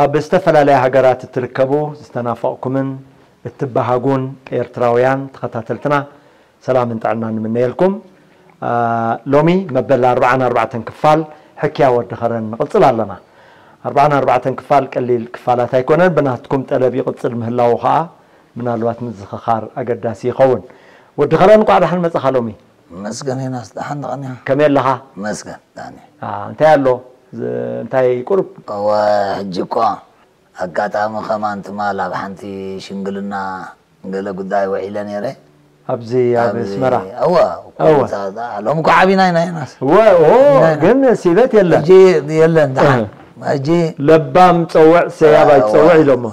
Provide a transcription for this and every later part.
ኣብ ዝተፈላለያ ሃገራት እትርከቡ ዝተናፈቕኩምን እትበሃጉን ኤርትራውያን ተኸታተልትና ሰላምን ጥዕናን ንምነየልኩም። ሎሚ መበል ኣርባዓን ኣርባዕተን ክፋል ሕክያ ወዲ ኸረን ንቕጽል ኣለና። ኣርባዓን ኣርባዕተን ክፋል ቀሊል ክፋላት ኣይኮነን፣ ብናትኩም ጠለብ ይቕጽል ምህላዉ ኸኣ ምናልባት ምዝኽኻር ኣገዳሲ ይኸውን። ወዲ ኸረን እንቋዕ ደሓን መጻኻ ሎሚ። መስገን ዮናስ፣ ደሓን ደቐንያ? ከመይ ኣለኻ? መስገን ዳኒ። እንታይ ኣሎ? እንታይ ቁሩብ? እወ፣ ሕጂ እኮ ኣጋጣሚ ከማን ትማል ኣብ ሓንቲ ሽምግልና ገለ ጉዳይ ውዒለ ነይረ። ኣብዚ ኣብ ኣስመራ? እወ። ሎሚ እኮ ዓቢና ኢና ዮናስ። እወ። ግን ሲበት የለን። ሕጂ የለን፣ ደሓን። ሕጂ ለባም ጸውዕ ሰያብ ኣይትጸውዕ ኢሎሞ።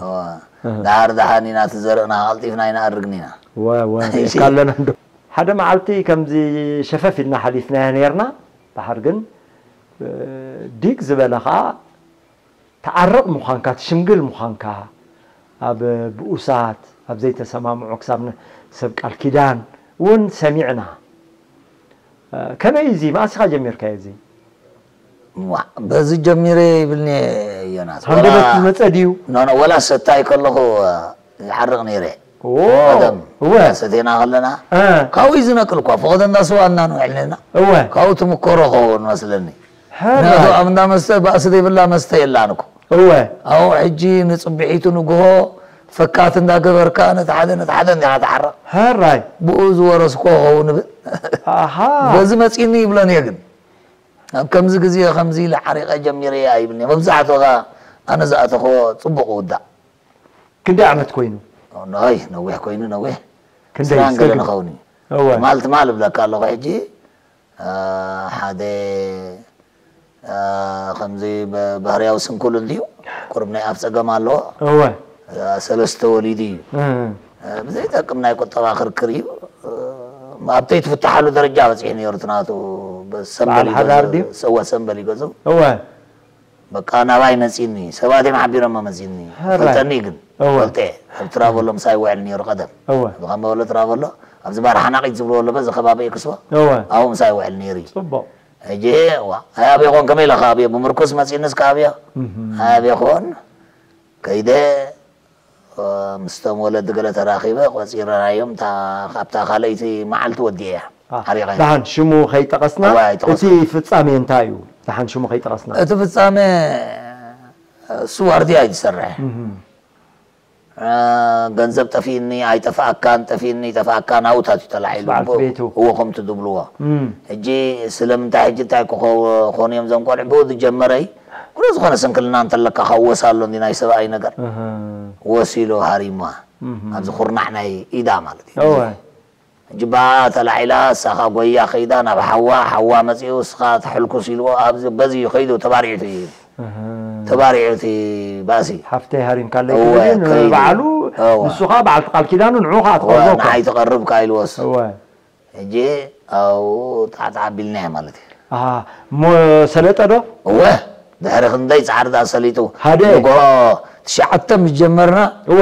ደሓር ደሓን ኢና፣ እቲ ዘርእና ቀልጢፍና ኢና ኣርግኒና። እወ፣ እወ፣ ርኢኻለና እንዶ። ሓደ መዓልቲ ከምዚ ሸፈፍ ኢልና ሓሊፍናያ ነይርና። ደሓር ግን ዲግ ዝበለ ኸኣ ትዓርቕ ምዃንካ፣ ትሽምግል ምዃንካ፣ ኣብ ብኡሳት፣ ኣብ ዘይተሰማምዑ ክሳብ ን-፣ ሰብ ቃል ኪዳን እውን ሰሚዕና። ከመይ እዚ? መኣስ ኢኻ ጀሚርካዮ እዚ? ዋ፣ በዚ ጀሚረ ይብልኒ ዮናስ። ሃንደበት ዝመጸ ድዩ? ኖ፣ ኖ፣ ወላ ሰታይ ከለኹ ይዓርቕ ነይረ። ኦ፣ ቀደም እወ። ሰቴና ከለና፣ እ። ካብኡ እዩ ዝነቅል እኳ። ፈቐዶ እንዳ ስዋ እና ንውዕል ነርና። እወ። ካብኡ ትምከሮ ኸውን መስለኒ። ሕራይ። ምኽንያቱ ኣብ እንዳ መስተ ባእሲ ዘይብላ መስተ የላን እኮ። እወ። ኣብኡ ሕጂ ንጽብሒቱ ንግሆ ፈካት እንዳገበርካ ነቲ ሓደ ነቲ ሓደ እንዲኻ ትዓርቕ። ሕራይ። ብኡ ዝወረስኮ ኸውን እብል። ኣሃ። በዚ መጺኒ ይብሎን እየ ግን። ኣብ ከምዚ ግዜ ከምዚ ኢለ ዓሪቐ ጀሚረ እየ ኣይብልን'የ። መብዛሕትኡ ኸኣ ኣነ ዝኣተኽዎ ጽቡቕ ይውዳእ። ክንደይ ዓመት ኮይኑ? ናይ ነዊሕ ኮይኑ፣ ነዊሕ። ክንደይ? ዕስራን ገለን እስከ ይኸውን እዩ። እወ። ትማል ትማል እብለካ ኣለኹ ሕጂ፣ እ፣ ሓደ፣ እ፣ ከምዚ ብ-፣ ባህርያዊ ስንኩል እንድዩ፣ ቁሩብ ናይ ኣፍ ጸገም ኣለዎ። እወ። እ፣ ሰለስተ ወሊዱ እዩ። እ። እ፣ ብዘይጠቅም ናይ ቁጠባ ክርክር እዩ። እ፣ ኣብተይ ትፍትሓሉ ደረጃ በጺሑ ነይሩ፣ እቲ ናቱ በ-፣ ሰንበል በዓል ሓዳር ይገዝእ፣ ድዩ? እወ፣ ሰንበል ይገዝእ። እወ። በቃ ናባይ መጺኒ፣ ሰባት እዮም ሓቢሮሞ መጺኒ። ሕራይ። ፈልጠኒ ግን፣ እወ። ፈልጠ፣ ኣብ ትራቨሎ ምሳይ ውዕል ነይሩ ቀደም። እወ። ብኸም በሎ ትራቨሎ፣ ኣብዚ ባር ሓናቒት ዝብልዎ ኣሎ፣ በዚ ከባቢ ክስዋ። እወ። ኣብኡ ምሳይ ውዕል ነይሩ እዩ። ጽቡቕ። ሕጂ፣ ዋ፣ ኣይ ኣበይ ኮን፣ ከመይ ኢለ ከ ኣብዮ፣ ብምርኩስ መጺኒ እስከ ኣብዮ። እህ። ኣይ ኣበይ ኮን፣ ከይደ፣ እ፣ ምስቶም ወለዲ ገለ ተራኺበ፣ ቆጺረናዮም፣ እታ፣ ካብታ ካልኣይቲ መዓልቲ ወዲኤያ። አ፣ ሓሪቐያ። ደሓን ሽሙ ከይጠቐስና፣ እዋ፣ ኣይጠቐስኩ። እቲ ፍጻሜ እንታይ እዩ? ደሓን ሽሙ ከይጠቐስና። እቲ ፍጻሜ፣ እሱ ዋርድያ እዩ ዝሰርሕ። እህ። እ፣ ገንዘብ ጠፊእኒ፣ ኣይጠፍኣካን፣ ጠፊእኒ፣ ጠፍኣካን፣ ኣብኡ ታትዩ ተላዒሉ። በዓልቲ ቤቱ። እዎ፣ ከምቲ ዝብልዎ። እም። ሕጂ ስለምንታይ፣ ሕጂ እንታይ ክኾ-፣ ክኾኑ እዮም እዞም ቆልዑ? ብኡ ዝጀመረይ፣ ኩሉ ዝኾነ ስንክልና እንተለካ፣ ካብ ወስ ኣሎ እንዲ ናይ ሰብኣይ ነገር። እህ። ወስ ኢሉ ሃሪማ። እህ። ኣብዚ ኩርናዕ ናይ ኢዳ ማለት እዩ። እወ። ሕጂ ብኣ ተላዒላ፣ እሳኻ ጎያ ከይዳ ናብ ሓዋ፣ ሓዋ መጺኡ፣ እስኻ ተሕልኩስ ኢልዎ፣ ኣብዚ በዚ እዩ ከይዱ፣ ተባሪዑ እዩ። እህ። ተባሪዑ እቲ ባእሲ። ሓፍተይ ሃሪምካለይ እወ፣ ክብል እዩ ከይዱ። ንባዕሉ፣ እወ። ንሱ ኸኣ በዓልቲ ቃል ኪዳኑ ንዑ ኸኣ እወ፣ ትቐርቦ እኮ። ንዓይ ትቐርብ ከኣ ኢልዎስ። እወ። ሕጂ ኣብኡ ጣዕጣዕ ኣቢልናዮ ማለት እዩ። ኣሃ፣ እሞ ሰለጠ ዶ? እወ፣ ድሕሪ ክንደይ ጻዕሪ ደኣ ሰሊጡ። ሓደ። ንግሆ ትሽዓተ ምስ ጀመርና፣ እወ።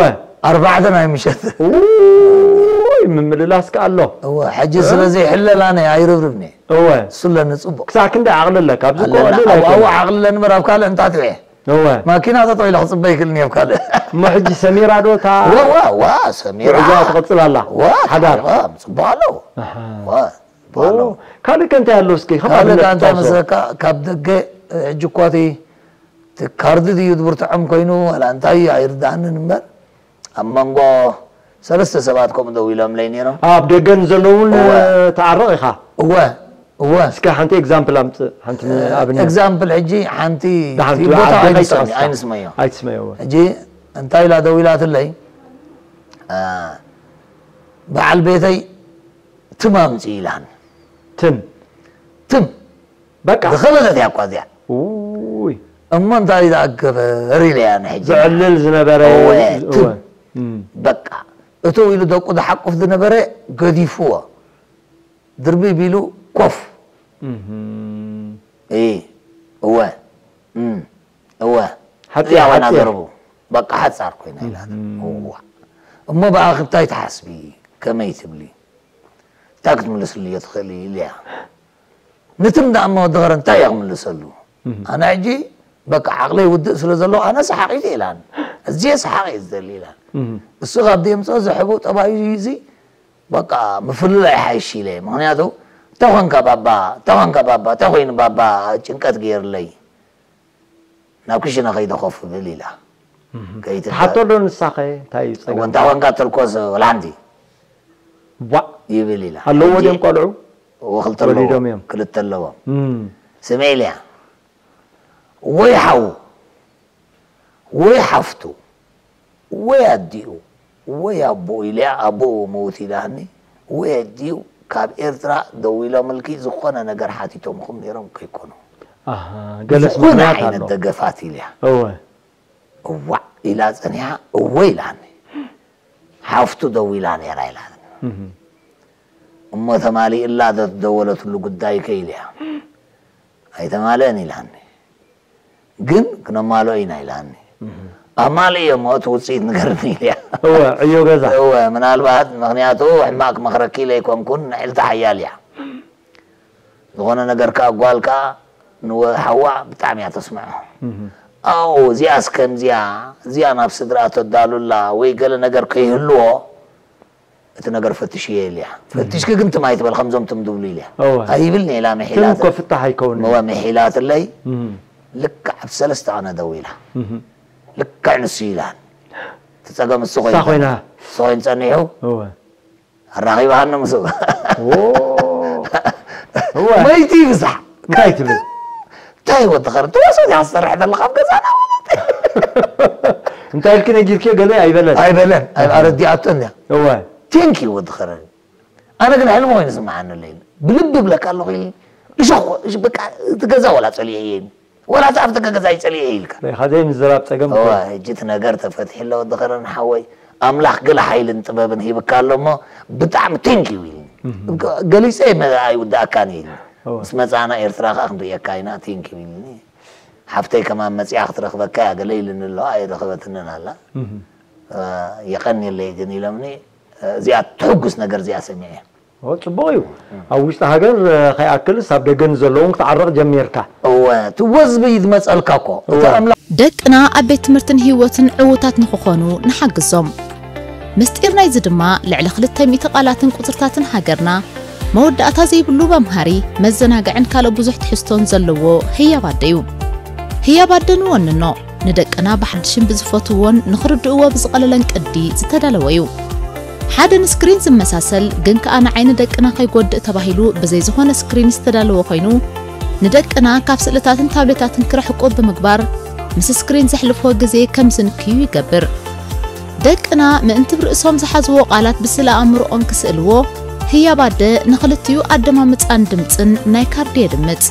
ኣርባዕተ ናይ ምሸት። ውይ፣ ምምልላስ ከኣ ኣሎ። እወ፣ ሕጂ እ? ስለ ዘይሕለል ኣነ ኣይርብርብን እየ። እወ። እሱ ኣለኒ ጽቡቕ። ክሳዕ ክንደይ ዓቕሊ ኣለካ? ኣብዚ እኮ ኣለና። ቀሊል ኣብኡ፣ ኣብኡ ኣይኮነን። ዓቕሊ ኣለኒ እምበር ኣብ ካልእ እንታትዕ እየ። እወ። ማኪና ጠጠው ኢለ ክጽበ ይክእልኒ እየ ኣብ ካልእ። እሞ ሕጂ ሰሚራ ዶ እታ እወ፣ እወ፣ እወ፣ ሰሚራ። ጉዕዞኣ ትቕጽል ኣላ? እወ፣ ሓዳር? እወ፣ ጽቡቕ ኣለዉ። ኣሃ። እወ፣ ጽቡቕ ኣለዉ። ኦ፣ ካልእ ከ እንታይ ኣሎ እስኪ? ከባቢ ካልእ ከ እንታይ ነጥጣውሶ? መስለካ? ካብ ደገ፣ ሕጂ እኳ እቲ እቲ ካርድ ድዩ ዝብርትዖም ኮይኑ ዋላ እንታይ ኣይርድኣንን እምበር፣ ኣብ መንጎ ሰለስተ ሰባት ከምኡ ደው ኢሎምለይ ነይሮም። ኣብ ደገ ንዘለዉ እውን እወ። ትዓርቕ ኢኻ። እወ እወ። እስከ ሓንቲ ኤግዛምፕል ኣምፅእ፣ ሓንቲ ንኣብነት። ኤግዛምፕል ሕጂ ሓንቲ ደሓን እቲ ትብል፣ ቦታ ዓዲ ኣይንሰሚ- ከይጠቐስካ። ኣይንስመዮ። ኣይትስመዮ፣ እወ። ሕጂ እንታይ ኢላ ደው ኢላትለይ፣ አ፣ በዓል ቤተይ ትም ኣምፅእ ኢላን። ትም። ትም በቃ። ዝኸበደት እያ እኳ እዚኣ። ውይ። እሞ እንታይ ዝኣገበር ኢለያ ንሕጂ። ዘዕልል ዝነበረ እወ፣ እወ። ትም። እም። በቃ እቶ ኢሉ ደቁ ዝሓቁፍ ዝነበረ ገዲፍዎ ድርቢብ ኢሉ ኮፍ። እም። እይ፣ እወ እም፣ እወ ሓፂር፣ እዚኣ ዋና ሓፂር። ዘረቡ በቃ ሓፃር ኮይና ኢላታ። እዋ እሞ ብኣኺ እንታይ ትሓስቢ፣ ከመይ ትብሊ፣ እንታይ ክትምልስሉ እዮ ትኽእሊ ኢልያ። ንትም ደኣ እሞ ወዲ ኸረን እንታይ እየ ክምልሰሉ? ኣነ ሕጂ በቃ ዓቕለይ ውድእ ስለ ዘሎ ኣነ ሰሓቒት እየ ኢላን። እዚየ ሰሓቕ እየ ዝደሊ ኢላን። እሱ ካብ ደምፅኦ ዝሕቡ ጠባዩ እዚ በቃ ምፍልላይ ሓይሽ ኢለ። ምክንያቱ ተኾንካ ባባ፣ ተኾንካ ባባ፣ ተኾይኑ ባባ ጭንቀት ገይርለይ ናብ ክሽነ ከይደ ኮፍ ብል ኢላ። ከይትበል። ትሓቶ ዶ ንሳኸ እንታይ እዩ ጸገም? ወንታ ኮንካ ተልኮስ ወላ ሓንቲ ዋእ ይብል ኢላ። ኣለዎ ሕጂ ድዮም ቆልዑ? ወክልተ ኣለዎ። ወሊዶም እዮም። ክልተ ኣለዎም። እም። ስምዒ ኢልያ ወይ ሓዉ ወይ ሓፍቱ ወይ ኣዲኡ ወይ ኣቦኡ ኢልያ ኣቦኡ ምውት ኢላኒ ወይ ኣዲኡ ካብ ኤርትራ ደው ኢሎምልኪ ዝኾነ ነገር ሓቲቶምኹም ነይሮም ከይኮኑ ኣሃ፣ ገለስ ዝኾነ ምኽንያት ዓይነት ኣሎ። ደገፋት ኢልያ እወ። እዋዕ ኢላ ጸኒሓ እወ ኢላኒ ሓፍቱ ደው ኢላ ነይራ ኢላኒ እህ። እሞ ተማሊእላ ዶ ትደወለትሉ ጉዳይ ከ ኢልያ ኣይተማልአን ኢላኒ ግን ክነማልኦ ኢና ኢላኒ ኣማልእዮ እሞ እቲ ውፅኢት ንገርኒ ኢልያ እወ፣ ዕዮ ገዛ። እወ ምናልባት ምክንያቱ ሕማቅ ክመክረኪ ኢለ ኣይኮንኩን ንዕልቲ ሓያል እያ ዝኾነ ነገር ከዓ ጓል ከዓ ንወ ሓዋ ብጣዕሚ እያ ተስምዖ ኣዎ እዚኣስ ከምዚኣ እዚኣ ናብ ስድራ ተዳሉላ ወይ ገለ ነገር ከይህልዎ እቲ ነገር ፈትሽዮ ኢልያ ፈትሽኪ ግን ትም ኣይትበል ከምዞም ትም ድብሉ ኢልያ እወ። ኣይብልን ኢላ ትም ምሒላት እኮ ፍታሕ ኣይከውንን። እወ ምሒላትለይ እም። ልክዕ ኣብ ሰለስተ ቀነ ደው ኢላ እህ። ልክዕ ንሱ ኢላን እቲ ፀገም እሱ እሳ ኮይና። እሱ ኮይኑ ፀኒሑ እወ። ኣራኺባሃኒ ምስኡ ኦ። እወ። መይቲ ይብዛሕ እንታይ ትብል? እንታይ ወዲ ኸር ትወሰድ እያ ዝሰርሕ ዘለኻ ኣብ ገዛና እንታይ ኢልኪ ነጊርኪዮ ገለ ኣይበለን። ኣይበለን ኣረዲኣቶ እያ እወ። ቴንኪ ወዲ ኸረን ኣነ ግን ሕልሚ ኮይኑ ስምዓኒ ኣለይ ብልቢ ብለካ ኣለኹ ኢል እሾ እሾ በቃ እቲ ገዛ ወላ ጸሊኤ እየ ወላ እቲ ኣብቲ ገዛ ይጸሊኤ ኢልካ ካዘይ ምዝራብ ጸገም እዋ ሕጂ እቲ ነገር ተፈትሒ ኣሎ ወዲ ኸረን ሓወይ ኣምላኽ ገለ ሓይልን ጥበብን ሂብካ ኣሎ እሞ ብጣዕሚ ቴንኪ ኢል ገሊፀ ኣይውዳእካን ኢል እዋ። ምስ መፃና ኤርትራ ከዓ ክንርእየካ ኢና ቴንኪ ኢልኒ ሓፍተይ ከማን መፅያ ክትረኽበካ እያ ገለ ኢልኒ ኣለዋ ኣይረኸበትንን ኣላ የቐንየለይ ግን ኢሎምኒ እዚኣ ትሕጉስ ነገር እዚኣ ሰሚዐ ኦ፣ ጽቡቕ እዩ። ኣብ ውሽጢ ሃገር እ፣ ከይኣክልስ ኣብ ደገ ንዘለውን ክትዓርቕ ጀሚርካ። እወ እቲ ወዝቢ እዩ ዝመፀልካ እኮ እቲ እወ። ኣምላኽ ደቅና ኣብ ቤት ትምህርትን ህይወትን ዕዉታት ንኽኾኑ ንሓግዞም። ምስጢር ናይዚ ድማ ልዕሊ ክልተ ሚእቲ ቃላትን ቁጽርታትን ሃገርና መወዳእታ ዘይብሉ መምሃሪ፣ መዘናግዕን ካልእ ብዙሕ ትሕዝቶን ዘለዎ ህያብ ኣደ እዩ። ህያብ ኣደ ንወንኖ። ንደቅና ብሓድሽን ብዝፈትውዎን ንኽርድእዎ ብዝቐለለን ቅዲ ዝተዳለወ እዩ። ሓደ ንስክሪን ዝመሳሰል ግን ከኣ ንዓይኒ ደቅና ከይጎድእ ተባሂሉ ብዘይ ዝኾነ ስክሪን ዝተዳለወ ኮይኑ ንደቅና ካብ ስእልታትን ታብሌታትን ክርሕቁ ብምግባር ምስ ስክሪን ዘሕልፍዎ ግዜ ከም ዝንክዩ ይገብር። ደቅና ምእንቲ ብርእሶም ዝሓዝዎ ቃላት ብስእለ ኣእምሮኦም ክስእልዎ ህያብ ኣደ ንኽልቲኡ ኣደማምጻን ድምጽን ናይ ካርዲ የድምጽ።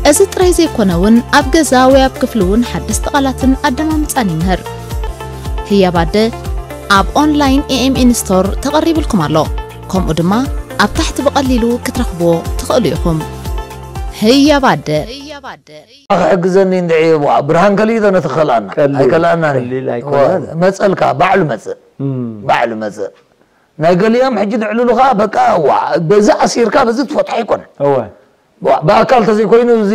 እዚ ጥራይ ዘይኮነ እውን ኣብ ገዛ ወይ ኣብ ክፍሊ እውን ሓደስቲ ቃላትን ኣደማምጻን ይምህር። ህያብ ኣደ ኣብ ኦንላይን ኤኤምኢን ስቶር ተቐሪብልኩም ኣሎ። ከምኡ ድማ ኣብ ታሕቲ ብቐሊሉ ክትረኽብዎ ትኽእሉ ኢኹም። ህያብ ኣደ ክሕግዘኒ እንድዒ ብርሃን ከሊእ ዶ ነቲ ከልኣና ቀሊል፣ ኣይከልኣና ቀሊል ኣይኮነን። መፀልካ ባዕሉ መፅእ እም። ባዕሉ መፅእ ናይ ገሊኦም ሕጂ ንዕልሉ ከዓ በቃ ዋ በዚ ኣሲርካ በዚ ትፈትሖ ኣይኮነን እወ። ዋ፣ ብኣካል ተዘይኮይኑ እዚ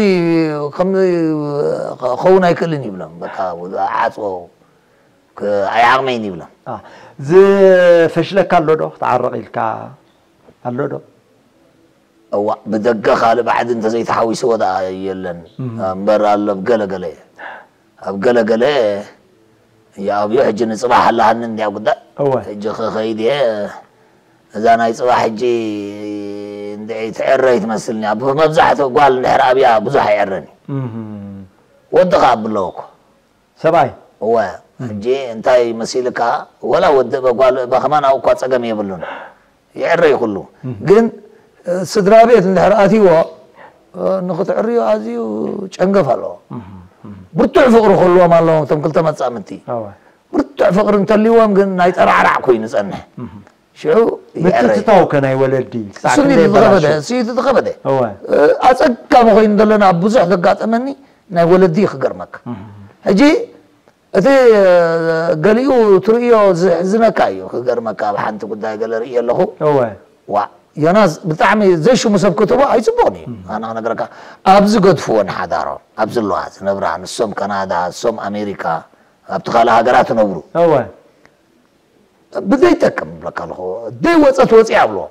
ከም ክኸውን ኣይክእልን ይብሎም በቃ ዓፅዎ ክ- ኣይዓቕመይን ይብሎም አ፣ ዝፈሽለካ ኣሎ ዶ? ክትዓርቕ ኢልካ ኣሎ ዶ? እዋ ብደገ ካልእ ባዕዲ እንተዘይተሓዊስዎ ደኣ የለን እምበር ኣሎ ገለ ገለ ኣብ ገለ ገለ ይኣብዮ። ሕጂ ንጽባሕ ኣለሃኒ እንድያ ጉዳይ። እወ። ሕጂ ክኸይድ እየ። እዛ ናይ ጽባሕ ሕጂ እንድዒ ትዕረይ ትመስልኒ። ኣብ መብዛሕትኡ ጓል እንድሕር ኣብያ ብዙሕ ኣይዕረን እዩ። እህም። ወዲ ከኣ ብለዎ እኮ። ሰብኣይ እወ። ሕጂ እንታይ መሲልካ፣ ወላ ወዲ እበ ጓል እበ ከማን ኣብኡ እኳ ጸገም የብሉን። ይዕረይ ኩሉ። ግን እ፣ ስድራ ቤት እንድሕር ኣትይዎ እ፣ ንኽትዕርዮ ኣዝዩ ጨንገፍ ኣለዎ። ብርቱዕ ፍቕሪ ክህልዎም ኣለዎም እቶም ክልተ መጻምድቲ። ኣወ ብርቱዕ ፍቕሪ እንተልይዎም ግን ናይ ጠራዕራዕ ኮይኑ ይጸንሕ። ሽዑ ይዕረይ። ምትትታው ከ ናይ ወለዲ ክሳዕ እሱ ክንደይ ዝኸበደ ይበላሾ? እሱ ዝኸበደ እወ እ፣ ኣጸጋሚ ኮይኑ ዘለና ኣብ ብዙሕ ዘጋጠመኒ ናይ ወለዲ እዩ ክገርመካ። ሕጂ እቲ እ፣ ገሊኡ ትርእዮ ዝሕዝነካ እዩ ክገርመካ። ኣብ ሓንቲ ጉዳይ ገለ ርእየ ኣለኹ። እወ ዋ ዮናስ ብጣዕሚ ዘይሽሙ ሰብ ክትቦ ኣይጽቡቕን እዩ። ኣነ ክነግረካ ኣብዚ ገድፍዎ ንሓዳሮም ኣብዚ ኣለዋ ዝነብራ ንሶም ካናዳ ንሶም ኣሜሪካ ኣብቲ ካልእ ሃገራት ትነብሩ እወ ብዘይጠቅም ብለካ ኣለኹ። ዘይወፀት ወፂኣ ኣብልዎ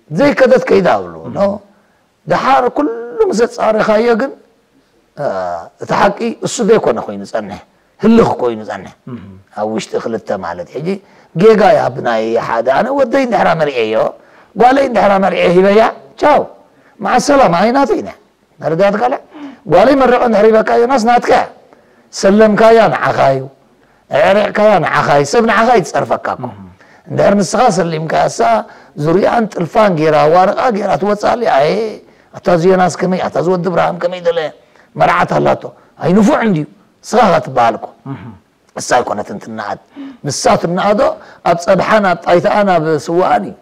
ዘይከደት ከይዳ ኣብሉ ኖ ድሓር ኩሉ ምስ ኣፃሪኻዮ ግን እ፣ እቲ ሓቂ እሱ ዘይኮነ ኮይኑ ፀንሕ ህልኽ ኮይኑ ፀንሕ ኣብ ውሽጢ ክልተ ማለት ሕጂ ጌጋ እያ ብናይ ሓደ ኣነ ወደይ እንድሕራ መሪዐዮ ጓለይ እንድሕራ መሪዐ ሂበያ ቻው መዓ ሰላም ኣይናተይ ነ መረዳት ካለ ጓለይ መሪዖ እንድሕር ሂበካ ዮናስ ናትካ እያ ሰለምካያ ንዓኻ እዩ ኣዕሪቕካያ ንዓኻ እዩ ሰብ ንዓኻ እዩ ዝፀርፈካ እኮ እንድሕር ንስኻ ሰሊምካያ እሳ ዙርያኣን ጥልፋን ጌራ ዋርቓ ጌራ ትወፅኣሊ ኣየ ኣታ እዚ ዮናስ ከመይ ኣታ እዚ ወዲ ብርሃም ከመይ ደለ መርዓት ኣላቶ ኣይንፉዕ እንድዩ ንስኻ ኻ ትበሃል እኮ እሳ ኣይኮነትን ትነኣድ ንሳ ትነኣዶ ኣብ ፀብሓን ኣብ ጣይታኣን ኣብ ስዋኣን እዩ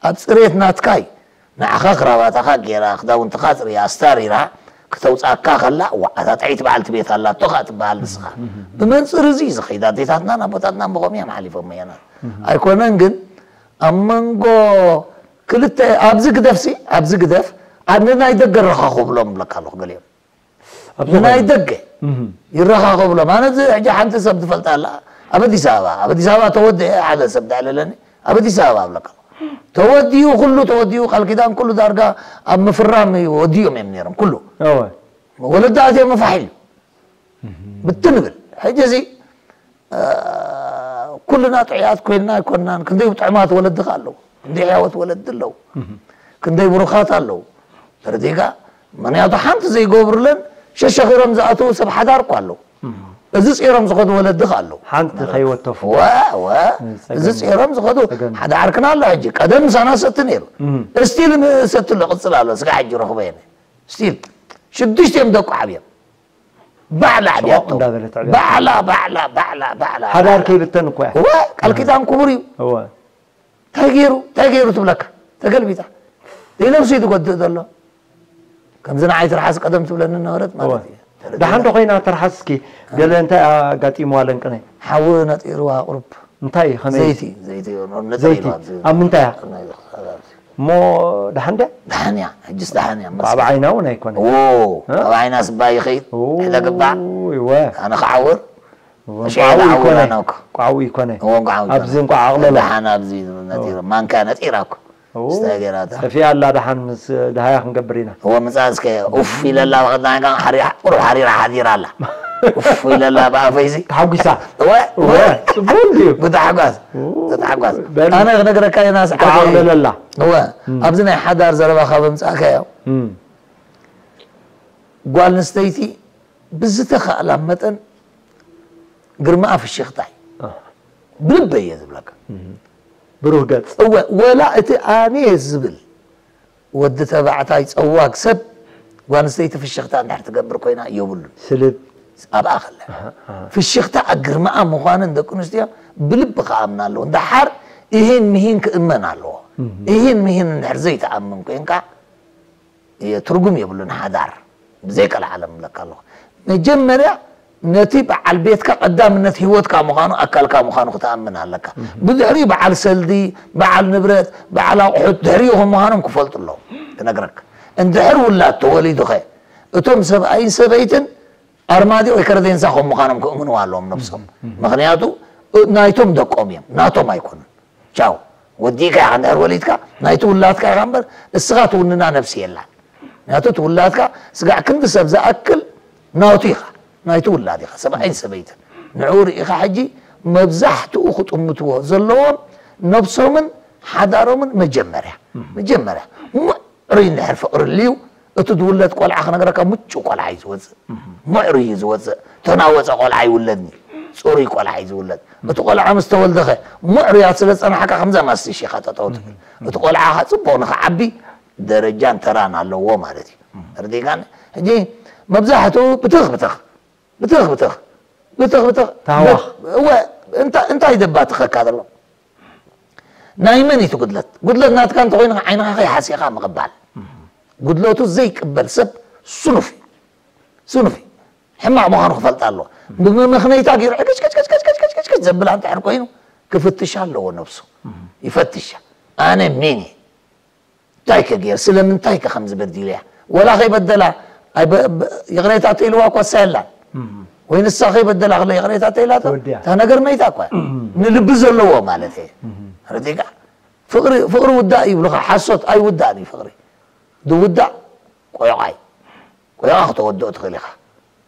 ኣብ ፅሬት ናትካ እዩ ንዓኻ ክራባታኻ ጌራ ክዳውንትኻ ፅርያ ኣስታሪራ ክተውፅኣካ ከላ ዋዓታ ጥዕይቲ በዓልቲ ቤት ኣላቶ ኸዓ ትበሃል ንስኻ ብመንፅር እዚ እዩ ዝኸይድ ኣዴታትናን ኣቦታትናን ብኸምኡ እዮም ሓሊፎም መያናት ኣይኮነን ግን ኣብ መንጎ ክልተ ኣብዚ ግደፍሲ ኣብዚ ግደፍ ኣብ ንናይ ደገ ረኻኹብሎም ብለካ ኣለኹ ገሊኦም ኣብ ንናይ ዝኾነ- ደገ እህም። ይረኻኸብሎም ኣነ እዚ ሕጂ ሓንቲ ሰብ ትፈልጣ ኣላ ኣብ ኣዲስ ኣበባ ኣብ ኣዲስ ኣበባ ተወደ ሓደ ሰብ ዳዕለለኒ ኣብ ኣዲስ ኣበባ ኣብለካ ተወዲኡ ኩሉ ተወዲኡ ቃል ኪዳን ኩሉ ዳርጋ ኣብ ምፍራም ወዲኦም እዮም ነይሮም ኩሉ እወ ወለዳ ኣትዮም መፋሕ ኢሉ ብትን ብል ሕጂ እዚ እ፣ ኩልና ጥዑያት ኮይንና ኣይኮንናን ክንደይ ጥዑማት ወለዲ ከ ኣለዉ ክንደይ ሕያወት ወለዲ ኣለዉ ክንደይ ብሩኻት ኣለዉ ተረዲጋ ምክንያቱ ሓንቲ ዘይገብሩለን ሸሸኺሮም ዝኣተዉ ሰብ ሓዳር እኳ ኣለዉ እዚ ፂሮም ዝኸዱ ወለዲ ከ ኣለዉ ሓንቲ ከይወተፉ ወ ወ እዚ ፂሮም ዝኸዱ ፀገም። ሓደ ዓርክና ኣሎ ሕጂ ቀደም ምሳና ሰቲ ነይሩ እም። እስቲል ሰቲ ኣሎ ቅፅል ኣሎ ስጋ ሕጂ ረኽቦ የለ ስቲል ሽዱሽተ እዮም ደቁ ዓብዮም ባዕላ ዓብያቶ እንዳበለት ዓብያቶ። ባዕላ ባዕላ ባዕላ ባዕላ ሓዳር ከይብተን እኮ እያ እወ ቃል ኪዳን ክቡር እዩ እወ እንታይ ገይሩ እንታይ ገይሩ ትብለካ ተገልቢጣ ዘይነብሱ እዩ ትጎድእ ዘሎ ከምዚ ንዓይ ትርሓስ ቀደም ትብለኒ ነበረት ማለት እዩ ደሓን ዶ ኮይና ትርሓስ እስኪ ገለ እንታይ ኣጋጢምዋ ለንቅነ ሓዊ ነጢርዋ ቁሩብ እንታይ እዩ ከመይ ዘይቲ ዘይቲ ነጢር ዘይቲ ኢልዋ ኣብዚ ኣብ ምንታይ እያ ኣብዚ እሞ ደሓን ድያ ደሓን እያ ሕጅስ ደሓን እያ ኣብ ዓይና እውን ኣይኮነ ዎ ኣብ ዓይና ስባ ይኸይድ ሕደ ግባዕ ይወ ኣነ ክዓውር እንቋዕ ሽዕላ ይኮነ ዓውራና እኮ ቋው ይኮነ እዎ እንቋዕ ኣብዚ እንቋዕ ኣቕለሎ ደሓን ኣብዚ ነጢር ማንካ ነጢራ እኮ ስታይ ገይራታ ጠፊኣ ኣላ ደሓን ምስ ድሃያ ክንገብር ኢና እዎ ምጻ እስከ ኡፍ ኢለላ ብቐዳኛ ቁሩብ ሓሪራ ሓዲራ ኣላ ኡፍ ኢለላ ብኣፈይሲ ተሓጒሳ እወ እወ ጽቡቅ እንድዩ ብታሕጓስ ብታሕጓስ በል- ኣነ ክነግረካ ዮናስ እንቋዕ ዓደይ ኣቕለለላ እወ ኣብዚ ናይ ሓዳር ዘረባ ካብ ኣምጻእካዮ እም። ጓል ኣንስተይቲ ብዝተኻእላ መጠን ግርማኣ ፍሽኽታ እዩ ብልበይ እየ ዝብለካ ብሩህ ገጽ እወ ወላ እቲ ኣነ ዝብል ወዲ ተባዕታይ ጸዋግ ሰብ ጓል ኣንስተይቲ ፍሽኽታ እንድሕር ትገብር ኮይና የብሉን ስልብ ኣብኣ ከለ ፍሽኽታ ግርማኣ ምዃንን ደቂ ኣንስትዮ ብልቢ ክኣምና ኣለዎ እንድሓር እሂን ምሂን ክእመን ኣለዎ እሂን ምሂን እንድሕር ዘይትኣምን ኮይንካ ትርጉም የብሉን ሓዳር ብዘይ ቀልዓለም እብለካ ኣለኹ መጀመርያ ነቲ በዓል ቤትካ ቀዳምነት ህይወትካ ምዃኑ ኣካልካ ምዃኑ ክትኣምን ኣለካ ብድሕሪኡ በዓል ሰልዲ በዓል ንብረት በዓል ኣቑሑት ድሕሪኡ ከም ምዃኖም ክፈልጡ ኣለዎም ክነግረካ እንድሕር ውላድ ተወሊዱኸ እቶም ሰብኣይን ሰበይትን ኣርማዲ ወይ ከረዴንሳ ከም ምዃኖም ክእምንዋ ኣለዎም ነብሶም ምኽንያቱ ናይቶም ደቆም እዮም ናቶም ኣይኮኑን ቻው ወዲእካ ኢኻ እንድሕር ወሊድካ ናይቲ ውላድካ ኢኻ እምበር እስኻ ትውንና ነብሲ የላን ምክንያቱ እቲ ውላድካ ስጋዕ ክንዲ ሰብ ዝኣክል ናቱ ኢኻ ናይቲ ውላድ ኢኻ፣ ሰብኣይን ሰበይትን። ንዕኡ ርኢኻ ሕጂ መብዛሕትኡ ክጥምትዎ ዘለዎም ነብሶምን ሓዳሮምን መጀመርያ፣ መጀመርያ ምዕሩይ እንድሕር ፍቕሪ ኣልዩ፣ እቲ ዝውለድ ቆልዓ ክነግረካ ምጩ ቆልዓ እዩ ዝወፅእ። ምዕሩይ እዩ ዝወፅእ። ተናወፀ ቆልዓ ይውለድኒ። ፅሩይ ቆልዓ እዩ ዝውለድ። እቲ ቆልዓ ምስ ተወልደኸ ምዕሩያት ስለ ዝፀናሕካ ከምዛ ማስትሽ ኢኻ ጠጠው ትብል። እቲ ቆልዓ ኸዓ ፅቡቕ ንኽዓቢ ደረጃን ተራን ኣለዎ ማለት እዩ። ተረዲእካኒ? ሕጂ መብዛሕትኡ ብትኽ ብትኽ፣ ብትኽ ብትኽ፣ ብትኽ ብትኽ። ታህዋኽ። እወ፣ እንታ-፣ እንታይ ደባትኸካ ዘሎ? ናይ መን እዩ እቲ ጉድለት? ጉድለት ናትካ እንተኾይኑ ዓይንኻ ከይሓሲኻ ምቕባል። ጉድለቱ ዘይቅበል ሰብ ስኑፍ እዩ። ስኑፍ እዩ። ሕማቕ ምዃኑ ክፈልጥ ኣለዎ። ብምምኽነይታ ገይሩ ሕግጭ፣ ሕግጭ፣ ሕግጭ፣ ሕግጭ፣ ሕግጭ፣ ሕግጭ ዘብላ እንድሕር ኮይኑ ክፍትሽ ኣለዎ ነብሱ። ይፈትሻ። ኣነ መን እየ? እንታይ ከ ገይር? ስለምንታይ ከ ከምዚ በዲለያ? ወላ ከይበደላ፣ ኣይ በ-፣ በ-፣ ይቕሬታ ተኢልዋ እኮ እሳ የላን። ወይ ንሳ ከይበደላ ከሎ ይቕሬታ ተኢላቶ? ተወዲኣ። እታ ነገር መይታ እኮ እያ። ንልቢ ዘለዎ ማለት እየ። ረዲእካ? ፍቕሪ፣ ፍቕሪ ውዳእ ይብሉኻ፣ ሓሶት ኣይውዳእን እዩ ፍቕሪ። ዝውዳእ ቆይቋይ። ቆይቋ ክተወድኦ ትኽእል ኢኻ።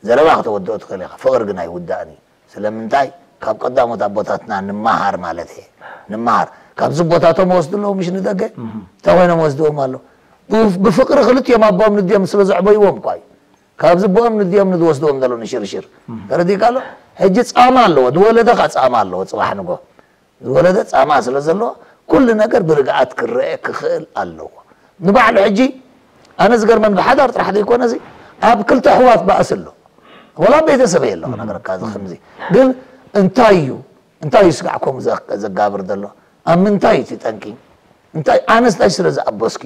ዘረባ ክተወድኦ ትኽእል ኢኻ። ፍቕሪ ግን ኣይውዳእን እዩ። ስለምንታይ? ካብ ቀዳሞት ኣቦታትና ንመሃር ማለት እየ። ንመሃር። ካብዚ ቦታቶም ወስዱ ኣለዉ፣ ምሽ ንደገ? እንታይ ኮይኖም ወስድዎም ኣሎ? ብ-፣ ብፍቕሪ ክልቲኦም ኣቦኦም ንዲኦም ስለ ዘዕበይዎም እኳ እዩ። ካብዚ ኣቦኦም ንዲኦም ንዝወስድዎም ዘሎ ንሽርሽር። ተረዲእካ ኣሎ? ሕጂ ጻማ ኣለዎ፣ ዝወለደ ኸኣ ጻማ ኣለዎ፣ ጽባሕ ንጎ። ዝወለደ ጻማ ስለ ዘለዎ፣ ኩሉ ነገር ብርግኣት ክረአ ክኽእል ኣለዎ። ንባዕሉ ሕጂ፣ ኣነ ዝገርመን ብሓዳር ጥራሕ ዘይኮነ እዚ፣ ኣብ ክልተ ኣሕዋት ባእሲ ኣሎ። ወላ ቤተሰበይ ኣሎ ክነግረካ እዚ ከምዚ። ግን እንታይ እዩ? እንታይ እዩ ስጋዕ ከምኡ ዘ-፣ ዘጋብር ዘሎ? ኣብ ምንታይ እዩ እቲ ጠንቂ? እንታይ ኣነስ እንታይ ስለ ዝኣበስኪ?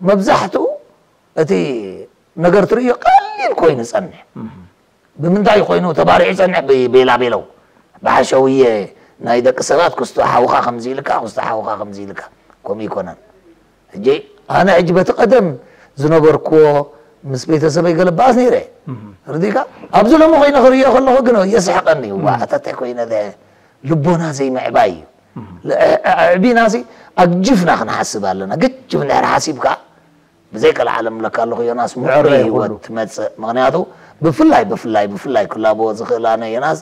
መብዛሕትኡ እቲ ነገር ትርእዮ ቀሊል ኮይኑ ይጸንሕ። ብምንታይ ኮይኑ ተባሪዑ ይጸንሕ? ብቤላ ቤለው። ብሓሸውየ ናይ ደቂ ሰባት ክስቶ ሓውኻ ከምዚ ኢልካ፣ ክስቶ ሓውኻ ከምዚ ኢልካ። ከምኡ ይኮነን። ሕጂ ኣነ ሕጂ በቲ ቀደም ዝነበርክዎ ምስ ቤተሰበይ ገለ ባእስ ነይረ። ርዲካ? ኣብዚ ሎሚ ኮይነ ክርእዮ ከለኹ ግን የስሕቐኒ እዩ። ዋ፣ ኣታ እንታይ ኮይነ ደ-፣ ልቦና ዘይምዕባይ እዩ። ለ-፣ ኣዕቢናሲ ኣግጅፍና ክንሓስብ ኣለና። ግጅፍ እንድሕር ሓሲብካ ብዘይ ቀልዓለም እብለካ ኣለኹ ዮናስ፣ ምዕሩይ ምዕራይ ህይወት ኩሉ። ትመጽእ። ምኽንያቱ ብፍላይ፣ ብፍላይ፣ ብፍላይ ክላበዎ ዝኽእል ኣነ ዮናስ፣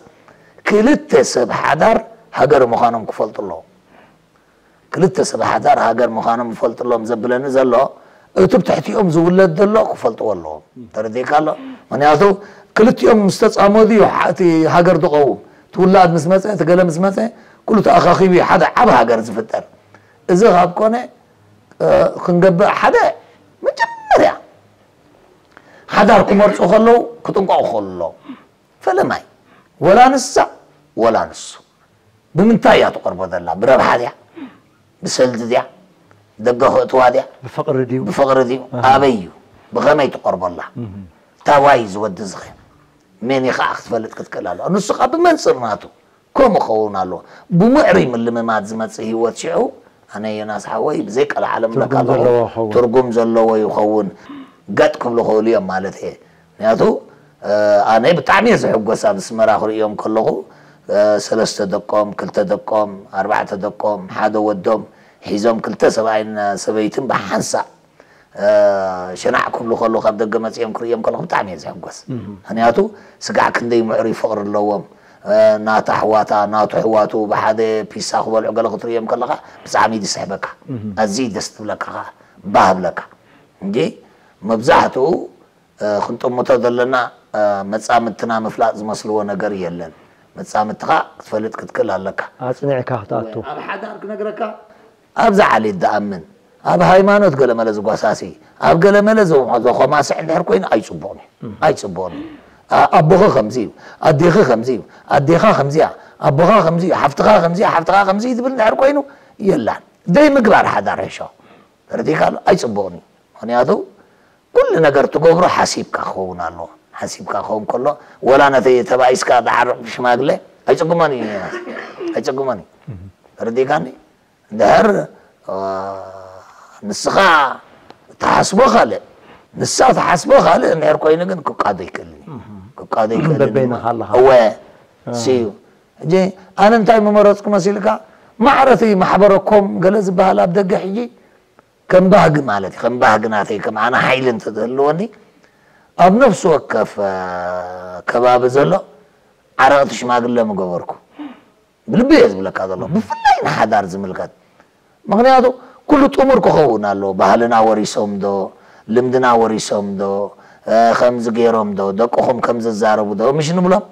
ክልተ ሰብ ሓዳር ሃገር ምዃኖም ክፈልጡ ኣለዎም። ክልተ ሰብ ሓዳር ሃገር ምዃኖም ክፈልጡ ኣለዎም ዘብለኒ ዘሎ፣ እቲ ብትሕቲኦም ዝውለድ ዘሎ ክፈልጥዎ ኣለዎም። ተረዲእካ ኣሎ? ምኽንያቱ ክልቲኦም ምስ ተጻመዱ እዩ ሓ-፣ እቲ ሃገር ዝቐውም። እቲ ውላድ ምስ መጸ፣ እቲ ገለ ምስ መጸ፣ ኩሉ ተኣኻኺቡ እዩ ሓደ ዓቢ ሃገር ዝፍጠር። እዚ ካብ ኮነ፣ እ፣ ክንገብእ ሓደ መጀመርያ ሓዳር ክመርጹ ከለዉ ክጥንቀቑ ክኽእሉ ኣለዎም። ፈለማይ፣ ወላ ንሳ ወላ ንሱ። ብምንታይ እያ ትቐርቦ ዘላ? ብረብሓ ድያ? ብሰልዲ ድያ? ደገ ከእትዋ ድያ? ብፍቕሪ ድዩ? ብፍቕሪ ድዩ? ኣሃ። ኣበይ እዩ? ብኸመይ ትቐርቦ ኣላ? እታ ዋይ ዝወዲ ዝኸ መን እዩ ከዓ ክትፈልጥ ክትክእል ኣለዋ። ንሱ ከዓ ብመንፅር ናቱ ከምኡ ክኸውን ኣለዎ። ብምዕሩይ ምልምማድ ዝመፅእ ህይወት ሽዑ፣ ኣነ ዮናስ ሓወይ ብዘይ ቀልዓለም ትርጉም እብለካ ኣለኹ፣ ዘለዎ ይኸውን። ትርጉም ዘለዎ ይኸውን። ገጥ ክብሉ ክእሉ እዮም ማለት እየ። ምክንያቱ፣ እ፣ ኣነ ብጣዕሚ እየ ዝሕጎስ ኣብ ኣስመራ ክርእዮም ከለኹ፣ እ፣ ሰለስተ ደቆም፣ ክልተ ደቆም፣ ኣርባዕተ ደቆም፣ ሓደ ወዶም ሒዞም ክልተ ሰብኣይን ሰበይትን ብሓንሳእ፣ እ፣ ሸናዕ ክብሉ ከለዉ ካብ ደገ መጺኦም ክርእዮም ከለኹ ብጣዕሚ እየ ዝሕጎስ። ምክንያቱ ስጋዕ ክንደይ ምዕሩይ ፍቕሪ ኣለዎም። እ፣ ናታ ኣሕዋታ፣ ናቱ ኣሕዋቱ ብሓደ ፒሳ ክበልዑ ገለ ክትርእዮም ከለኻ ብጣዕሚ እዩ ዝስሕበካ። ኣዝዩ ደስ ትብለካ ኸዓ፣ ባህ ብለካ። እንጂ መብዛሕትኡ እ፣ ክንጥምቶ ዘለና፣ እ፣ መጻምድትና ምፍላጥ ዝመስልዎ ነገር የለን። መጻምድትኻ ክትፈልጥ ክትክእል ኣለካ። ኣጽኒዕካ ክትኣቱ። ኣብ ሓዳር ክነግረካ፣ ኣብዛ ዓሌት ዝኣምን፣ ኣብ ሃይማኖት ገለመለ ዝጓሳሲ፣ ኣብ ገለመለ ዘ-፣ ዘኾማስዕ እንድሕር ኮይኑ ኣይጽቡቕን እዩ። ኣይጽቡቕን እዩ። ኣ-፣ ኣቦኺ ከምዚ እዩ፣ ኣዴኺ ከምዚ እዩ፣ ኣዴኻ ከምዚ እያ፣ ኣቦኻ ከምዚ እዩ፣ ሓፍትኻ ከምዚ እያ፣ ሓፍትኻ ከምዚ እዩ ዝብል እንድሕር ኮይኑ የላን። ደይ ምግባር ሓዳር ሕሾ። ተረዲእካ ኣሎ? ኣይጽቡቕን እዩ። ምኽንያቱ ኩሉ ነገር ትገብሮ ሓሲብካ ክኸውን ኣለዎ። ሓሲብካ ክኸውን ከሎ፣ ወላ ነቲ ተባኢስካ ዝዓርቕ ሽማግለ ኣይጽግሞን እዩ፣ ኣይጽግሞን እዩ። ተረዲእካኒ? እንድሕር፣ እ፣ ንስኻ ትሓስቦ ካልእ፣ ንሳ ትሓስቦ ካልእ እንድሕር ኮይኑ ግን ክቃዶ ኣይክእልን እዩ። ክቃዶ ኣይክእልን እዩ። በበይንኻ ኣለኻ። እወ፣ እሱ እዩ። ሕጂ ኣነ እንታይ ምመረጽኩ መሲልካ? ማዕረ እቲ ማሕበረኮም ገለ ዝበሃል ኣብ ደገ ሕጂ ከም ባህጊ ማለት እዩ። ከም ባህጊ ናተይ፣ ከም ኣነ ሓይሊ እንተዝህልወኒ፣ ኣብ ነፍሲ ወከፍ ከባቢ ዘሎ ዓረቕቲ ሽማግለ ምገበርኩ። ብልቢ እየ ዝብለካ ዘሎ፣ ብፍላይ ንሓዳር ዝምልከት። ምኽንያቱ ኩሉ ጥሙር ክኸውን ኣለዎ። ባህልና ወሪሶም ዶ፣ ልምድና ወሪሶም ዶ፣ ከምዚ ገይሮም ዶ፣ ደቅኹም ከምዚ ዝዛረቡ ዶ ምሽ ንብሎም።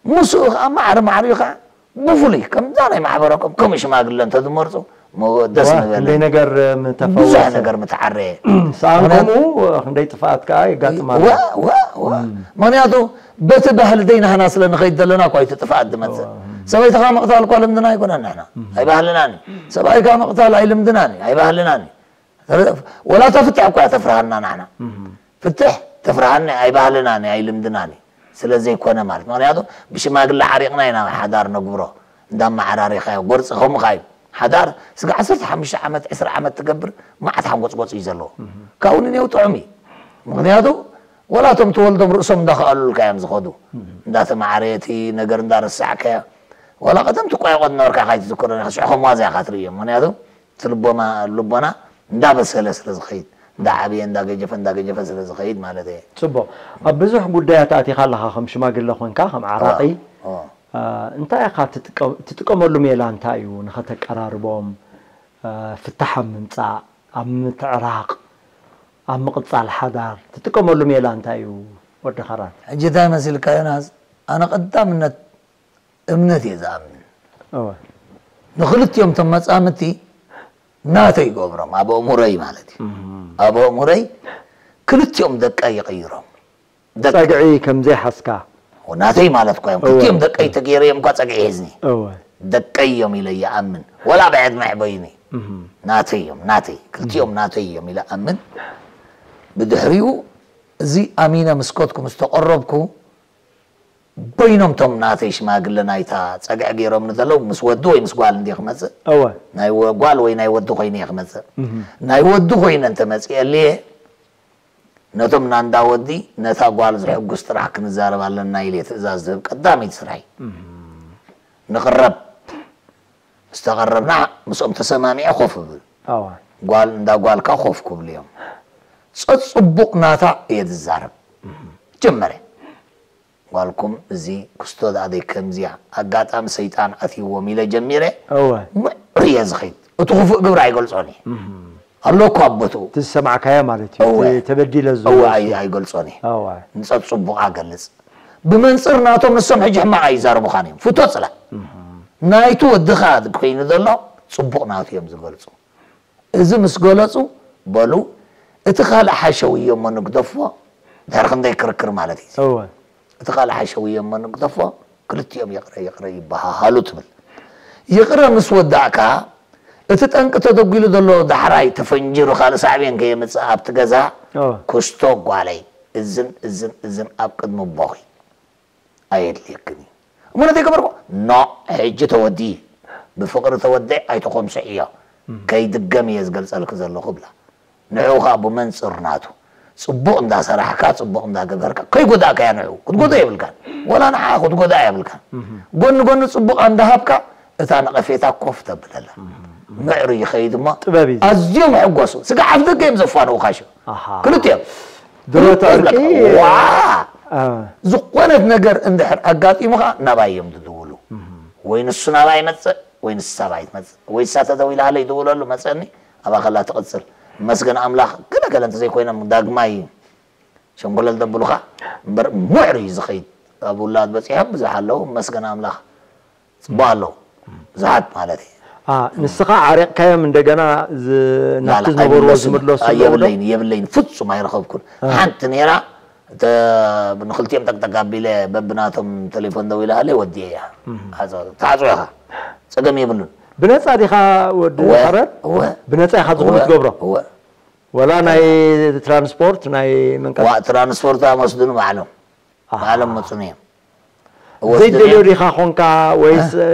ምስኡ ከዓ ማዕረ ማዕሪኡ ከዓ ብፍሉይ ከምዛ ናይ ማሕበረኩም ከምኡ ሽማግለ እንተዝመርፁ ደስ ምበለ። ክንደይ ነገር ምተፈወሰ። ብዙሕ ነገር ምተዓረየ። ሰኣን ከምኡ ክንደይ ጥፍኣት ከዓ የጋጥም ኣሎ። ምክንያቱ በቲ ባህሊ ደይናህና ስለ ንኸይድ ዘለና እኳ እቲ ጥፍኣት ዝመፅእ። ሰበይትኻ ምቕታል እኳ ልምድና ኣይኮነን። ንሕና ኣይባህልናን እዩ። ሰብኣይካ ምቕታል ኣይልምድናን እዩ፣ ኣይባህልናን እዩ። ወላ እታ ፍትሕ እኳ እያ ተፍርሃና። ንሕና ፍትሕ ተፍርሃኒ ኣይባህልናን እዩ፣ ኣይልምድናን እዩ። ስለ ዘይኮነ ማለት፣ ምክንያቱ ብሽማግለ ዓሪቕና ኢና ሓዳር ነግብሮ። እንዳመዓራሪኻዮ ጎርፂ ከምኡ እዩ። ሓዳር ስጋ ዓሰርተ ሓሙሽተ ዓመት፣ ዕስራ ዓመት ትገብር፣ መዓት ሓንጎፅጎፅ እዩ ዘለዎ። ካብኡ ንኔው ጥዑም እዩ። ምክንያቱ ወላ እቶም ትወልዶም ርእሶም እንዳኸኣሉልካ እዮም ዝኸዱ። እንዳተማዕረየ እቲ ነገር እንዳረሳዕካዮ፣ ወላ ቀደም ትቋየቆ ዝነበርካ ካይትዝክሮ ኢኻ፣ ሽዑ ከም ዋዛ ኢኻ ትርእዮም። ምክንያቱ እቲ ልቦና እንዳበሰለ ስለ ዝኸይድ፣ እንዳዓበየ እንዳገጀፈ እንዳገጀፈ ስለ ዝኸይድ ማለት እየ። ፅቡቕ። ኣብ ብዙሕ ጉዳያት ኣቲኻ ኣለኻ፣ ከም ሽማግለ ኮንካ፣ ከም ዓራቒ። እንታይ ኢኻ ትጥቀመሉ ሜላ? እንታይ እዩ ንኸተቀራርቦም፣ ፍታሕ ኣብ ምምፃእ፣ ኣብ ምትዕራቕ፣ ኣብ ምቕፃል ሓዳር ትጥቀመሉ ሜላ እንታይ እዩ? ወዲ ኸራን። ሕጂ እንታይ መሲልካ ዮናስ፣ ኣነ ቀዳምነት እምነት እየ ዝኣምን። ንክልቲኦም እቶም መፃምድቲ ናተይ ይገብሮም፣ ኣብ ኣእምሮይ ማለት እዩ። ኣብ ኣእምሮይ ክልቲኦም ደቀይ ይቕይሮም። ፀግዒ ከምዘይሓዝካ። ናተይ ማለት እኳ እዮም። ክልቲኦም ደቀይ ተገይረዮም እኳ ፀግዒ ሒዝኒ። ደቀይ እዮም ኢለ ይኣምን። ወላ ብዕድመ ኣዕበዩኒ። ናተይ እዮም፣ ናተይ። ክልቲኦም ናተይ እዮም ኢለ ኣምን። ብድሕሪኡ እዚ ኣሚነ ምስ ከድኩ፣ ምስ ተቐረብኩ፣ በይኖም እቶም ናተይ ሽማግለ ናይታ ፀግዒ ገይሮምኒ ዘለዉ ምስ ወዲ ወይ ምስ ጓል እንድየ ክመፅእ። እወ። ናይ ወ- ጓል ወይ ናይ ወዲ ኮይነ እየ ክመፅእ። ናይ ወዲ ኮይነ እንተመፅኤልየ ነቶም ናንዳ ወዲ ነታ ጓል ዝሕጉስ ጥራሕ ክንዛረብ ኣለና ኢለ እየ ትእዛዝ ዝህብ ቀዳመይቲ ስራሐይ። ንቕረብ። ምስ ተቐረብና ምስኦም ተሰማሚዐ ኮፍ እብል። እወ። ጓል እንዳ ጓልካ ኮፍ ክብሉ እዮም። ፀፅቡቕ ናታ እየ ዝዛረብ። ጀመረ። ጓልኩም እዚ ክስቶ ደኣ ደይ ከምዚያ ኣጋጣሚ ሰይጣን ኣትይዎም ኢለ ጀሚረ። እወ። ምዕሩ እየ ዝኸይድ። እቲ ክፉእ ግብሪ ኣይገልጾን እየ። ኣሎ እኮ ኣብ ቦትኡ። እቲ ዝሰማዕካዮ ማለት እዩ። እወ። እቲ ተበዲለ እወ ዝብሎ ኣይ- እሱ። ኣይገልጾን እየ። እወ። ንጸት ጽቡቕ ኣገልጽ። ብመንጽር ናቶም ንሶም ሕጂ ሕማቕ ኣይዛረቡኻን እዮም። ፍቶ ጽላ። ናይቲ ወድኻ ኮይኑ ዘሎ ጽቡቕ ናቱ እዮም ዝገልጹ። እዚ ምስ ገለጹ፣ በሉ እቲ ካልእ ሓሸውዮ እሞ ንግደፎ፣ ድሕሪ ክንደይ ክርክር ማለት እዩ። እወ። እቲ ካልእ ሓሸውዮ እሞ ንግደፎ፣ ክልቲኦም ይቕረ ይቕረ ይበሃሃሉ ትብል። ይቕረ ምስ ወዳእካ፣ እቲ ጠንቂ ተደጒሉ ዘሎ ዳሕራይ ተፈንጂሩ ካልእ ሳዕቤን ከየምጽእ ኣብቲ ገዛ፣ እወ። ክስቶ ጓለይ፣ እዝን እዝን እዝን ኣብ ቅድሚ ኣቦኺ ኣየድልየክን እዩ። እሞ ነተይ ገበርኩ፣ ኖ፣ ሕጂ ተወዲ፣ ብፍቕሪ ተወድዕ ኣይትኾምስዕዮ፣ ከይድገም እየ ዝገልጸልኪ ዘለኹ ብላ። ንዕኡ ኸኣ ብመንጽር ናቱ፣ ጽቡቕ እንዳሰራሕካ፣ ጽቡቕ እንዳገበርካ፣ ከይጎዳእካያ ንዕኡ፣ ክትጎድኦ የብልካን። ወላ ንዓኣ ክትጎድኣ የብልካን። ጎኒ ጎኒ ጽቡቕ እንዳሃብካ፣ እታ ነቐፌታ ኮፍ ተብለላ። ምዕሩ ይኸይድ እሞ ጥበብ እዩ። ኣዝዮም ይሕጎሱ። ስጋዕ ኣፍ ደገ እዮም ዘፋንዉኻ ሽዑ። ኣሃ። ክልቲኦም። ድሮ እቲ ዕርቂ ዋ! አ። ዝኾነት ነገር እንድሕር ኣጋጢሙኻ ናባይ እዮም ዝድውሉ። ወይ ንሱ ናባይ ይመጽእ፣ ወይ ንሳ ናባይ ትመጽእ። ወይ ንሳ ተደዊላሃለይ ይድውለሉ፣ መጸኒ፣ ኣብኣ ከላ ትቕጽል። መስገን ኣምላኽ፣ ገለ ገለ እንተዘይኮይኖም ዳግማይ ሸንኮለል ደብሉኻ እምበር ምዕሩ እዩ ዝኸይድ። ኣብ ውላድ በጺሖም ብዙሕ ኣለዉ፣ መስገን ኣምላኽ። ጽቡቕ ኣለዉ። ብዙሓት ማለት እዩ። አ፣ ንስኻ ዓሪቕካዮም እንደገና ዝ-፣ ናብቲ ላላ፣ ዝነበርዎ ኣይምለሱን። ዝምለሱ ኣለዉ ዶ? የብለይን፣ የብለይን፣ ፍጹም ኣይረኸብኩን። አ። ሓንቲ ነይራ፣ እተ-፣ ንኽልቲኦም ጠቅጠቅ ኣቢለ በብናቶም ቴሌፎን ደዊለ ሃለ ወዲኤያ። ኣዞ-፣ ተዓጽዮ ኢኻ። ጸገም የብሉን። ብነጻ ዲኻ ወዲ እወ፣ ሓረር? እወ። ብነጻ ኢኻ ዝኾነ እወ፣ ትገብሮ? እወ። ወላ ናይ ትራንስፖርት፣ ናይ ምንቀሳቐስ? ዋ፣ ትራንስፖርት ኣመስድኑ ባዕሎም። ኣሃ። ባዕሎም መጹኒ እዮም። ዘይደልዮ ዲኻ ኾንካ ወይስ፣ እ፣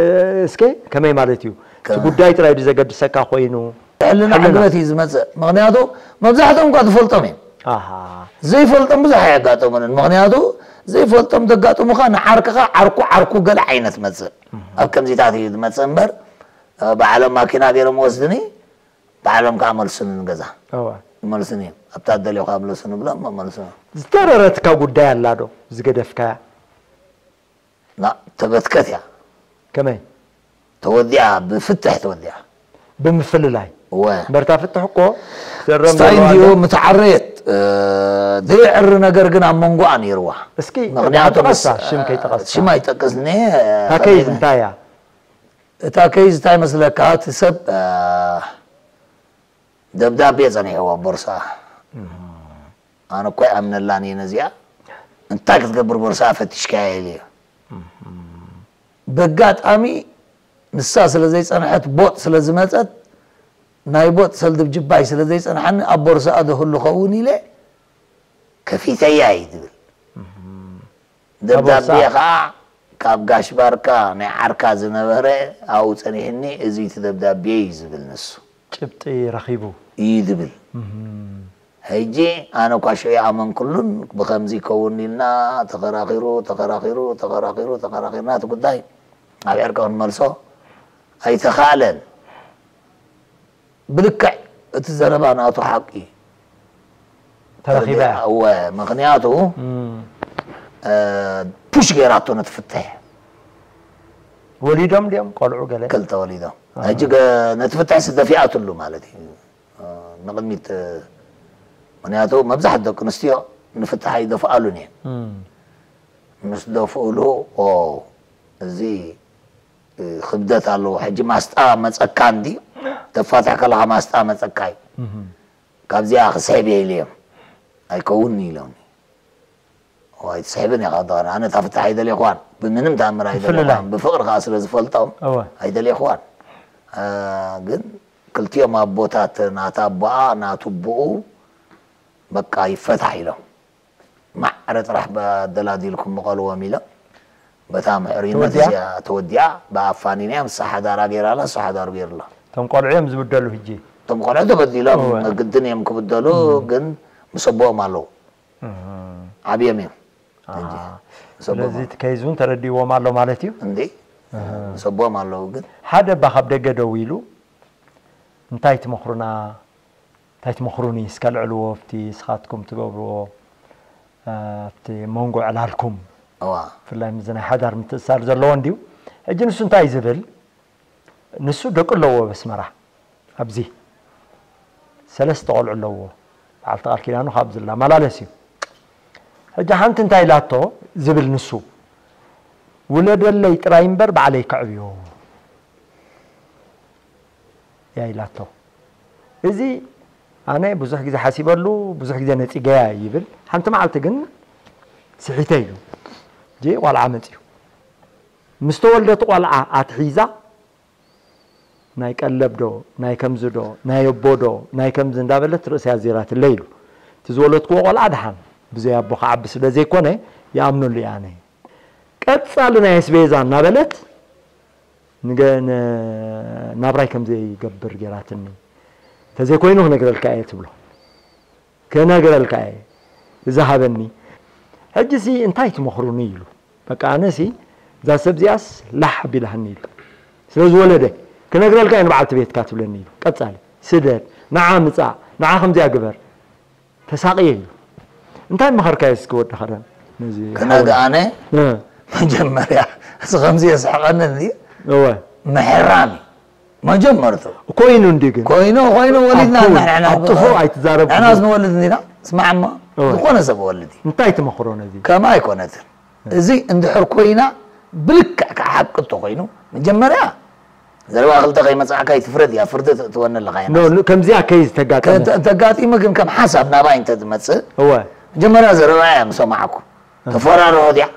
እስከ ከመይ ማለት እዩ? እቲ ከ- ጉዳይ ጥራይ ድዩ ዘገድሰካ ኮይኑ? ሕልና ሕልና። ዕግበት እዩ ዝመጽእ። ምኽንያቱ መብዛሕትኦም እኳ ትፈልጦም እዮም። ኣሃ። ዘይፈልጦም ብዙሕ ኣየጋጠሙንን። ምኽንያቱ ዘይፈልጦም ዘጋጥሙኻ ንዓርክኻ ዓርኩ ዓርኩ ገለ ዓይነት መጽእ። ኣብ ከምዚታት እዩ ዝመጽእ እምበር፣ እ፣ ባዕሎም ማኪና ገይሮም ወስድኒ፣ ባዕሎም ከዓ መልሱኒ ንገዛ። እወ። ይመልሱን እዮም። ኣብታ ደልዮኻ ምለሱኒ ብሎም መመልሱ። ዝተረረትካ ጉዳይ ኣላ ዶ ዝገደፍካያ? ና ተበትከት እያ። ከመይ? ተወዲኣ ብፍትሕ ተወዲኣ። ብምፍልላይ እወ። እምበርታ ፍትሕ እኮ ዘረም ስታይ ዘለዋ እንዲዩ ኣሎ። ምትዓረየት እ፣ ዘይዕሪ ነገር ግን ኣብ መንጎኣ ነይርዋ። እስኪ ምኽንያቱ ጥቐሳ፣ ምስ- ሽም ከይጠቐስካ። ሽም ኣይጠቅስኒ። እታ ከይዝ እንታይ እያ? እታ ከይዝ እንታይ መስለካ? እቲ ሰብ እ፣ ደብዳቤ ጸኒሕዎ ቦርሳ ኣነ እኮ ይኣምነላን እየ ነዚኣ እንታይ ክትገብር ቦርሳ ፈቲሽካያ ኢለ እየ በጋጣሚ ንሳ ስለ ዘይጸንሐት ቦጥ ስለ ዝመጸት ናይ ቦጥ ሰልድብ ጅባይ ስለ ዘይጸንሓኒ ኣብ ቦርሳኣ ዶ ህሉ ኸውን ኢለ ከፊተያ እዩ ዝብል ደብዳቤ ከዓ ካብ ጋሽ ባርካ ናይ ዓርካ ዝነበረ ኣብኡ ጸኒሕኒ እዚ እቲ ደብዳቤ እዩ ዝብል ንሱ። ጭብጢ ረኺቡ። እዩ ዝብል። ሕጂ ኣነ እኳ ሽዑ ይኣመንኩሉን ብኸምዚ ይከውን ኢልና ተኸራኺሩ ተኸራኺሩ ተኸራኺሩ ተኸራኺርና እቲ ጉዳይ ኣብ ዕርቂ ክንመልሶ ኣይተኻእለን። ብልክዕ እቲ ዘረባ ናቱ ሓቂ ተረኺበ እያ። እወ፣ ምኽንያቱ ፑሽ ገይራቶ ነቲ ፍትሕ። ወሊዶም ድዮም ቆልዑ ገለ? ክልተ ወሊዶም። ሕጂ ገ- ነቲ ፍትሕሲ ደፊኣትሉ ማለት እዩ። ንቕድሚት ምኽንያቱ መብዛሕትኡ ደቂ ኣንስትዮ ንፍትሕ ኣይደፍኣሉን እየን። ምስ ደፍኡሉ ኦ እዚ ክብደት ኣለዎ። ሕጂ ማስጣ መፀካ እንዲ ተፋትሕ ከለኻ ማስጣ መፀካ እዩ። ካብዚኣ ክስሕብ እየ ኢለ እዮም ኣይከውንን ኢሎምኒ። ኣይትስሕብን ኢኻ ኣነ እታ ፍትሕ ኣይደልየኽዋን ብምንም ተኣምር ኣይደልየኽዋን ብፍቕሪ ከዓ ስለ ዝፈልጦም ኣይደልየኽዋን። ግን ክልቲኦም ኣቦታት ናታ ኣቦኣ ናቱ ኣቦኡ በቃ ይፈታሕ ኢሎም። ማዕረ ጥራሕ ኣደላዲልኩም ምቐልዎም ኢሎም በታ ምሕርይነት እዚኣ ተወዲኣ ብኣፋኒንያ ምስሳ ሓዳራ ገይራላ እሱ ሓዳሩ ገይሩላ። እቶም ቆልዑ እዮም ዝብደሉ ሕጂ። እቶም ቆልዑ ተበዲሎም ግድን እዮም ክብደሉ ግን ምስ ኣቦኦም ኣለዉ። ዓብዮም እዮም። ስለዚ እቲ ከይዝ እውን ተረዲእዎም ኣሎ ማለት እዩ። እንዴ ምስ ኣቦኦም ኣለዉ ግን ሓደ እባ ካብ ደገ ደው ኢሉ እንታይ ትመኽሩና እንታይ ትመኽሩኒ እስከ ልዕልዎ ኣብቲ ንስኻትኩም ትገብርዎ ኣብቲ መንጎ ዕላልኩም እዋ ብፍላይ ምስዚ ናይ ሓዳር ምትእስሳር ዘለዎ እንድዩ። ሕጂ ንሱ እንታይ እዩ ዝብል? ንሱ ደቂ ኣለዎ ኣብ ኣስመራ ኣብዚ ሰለስተ ቆልዑ ኣለዎ። በዓልቲ ቃል ኪዳኑ ካብዚ ዝመላለስ እዩ። ሕጂ ሓንቲ እንታይ ኢላቶ ዝብል ንሱ ውለደለይ ጥራይ እምበር ባዕለይ ከዕብዮ እያ ኢላቶ። እዚ ኣነ ብዙሕ ግዜ ሓሲበሉ፣ ብዙሕ ግዜ ነፂገያ ይብል። ሓንቲ መዓልቲ ግን ስሒተ ኢሉ። ሕጂ ቆልዓ መፅዩ። ምስ ተወልደት ቆልዓ ኣትሒዛ ናይ ቀለብ ዶ ናይ ከምዚ ዶ ናይ ኣቦ ዶ ናይ ከምዚ እንዳበለት ርእሰያ ኣዚራትለይ ኢሉ። እቲ ዝወለድክዎ ቆልዓ ደሓን ብዘይ ኣቦ ክዓቢ ስለ ዘይኮነ ይኣምነሉ እየ ኣነ። ቀጻሊ ናይ ኣስቤዛ እናበለት ንገ- ን- ናብራይ ከም ዘይገብር ጌራትኒ። እንተዘይኮይኑ ክነግረልካ እየ ትብሎ። ክነግረልካ እየ። እዚ ሃበኒ። ሕጂ ሲ እንታይ ትመኽሩኒ ኢሉ። በቃ ኣነ ሲ እዛ ሰብ እዚኣስ ላሕ ኣቢላህኒ ኢሉ። ስለ ዝወለደ ክነግረልካ እየ ንበዓልቲ ቤትካ ትብለኒ ኢሉ። ቀጻሊ ስደድ፣ ንዓ ምጻእ፣ ንዓ ከምዚኣ ግበር። ተሳቕየ ኢሉ። እንታይ መኸርካዮ እስኪ ወዲ ኸረን ነዚ ክነግኣነ ሓወይ? እ። መጀመርያ እዚ ከምዚ የስሕቐኒ እንዲ እወ። ምሕራም እዩ መጀመርቱ ኮይኑ እንዲ ግን ኮይኑ ኮይኑ ወሊድና ኣብ ክውን፣ ንሕና ኣብ ጥፉእ ኣይትዛረብ ንሕና ዝንወልድ እንዲና ስማዕማ እወ። ዝኾነ ሰብ ወልድ እዩ እንታይ ትመኽሮ ነዚ ከማ ኣይኮነትን እዚ እንድሕር ኮይና ብልክዕ ከዓ ሓቂ እንተኮይኑ መጀመርያ ዘረባ ክልተ ከይመጻዕካ ይትፍረድ እያ ፍርዲ ትእትወኒ ኣለኻ ኢና ኖ ኖ፣ ከምዚኣ ከይዝ ተጋጠመ ተጋጢሙ ግን ከም ሓሳብ ናባይ እንተ ዝመጽእ እወ መጀመርያ ዘረባ እያ ምሰማዕኩ ተፈራርሖ ድያ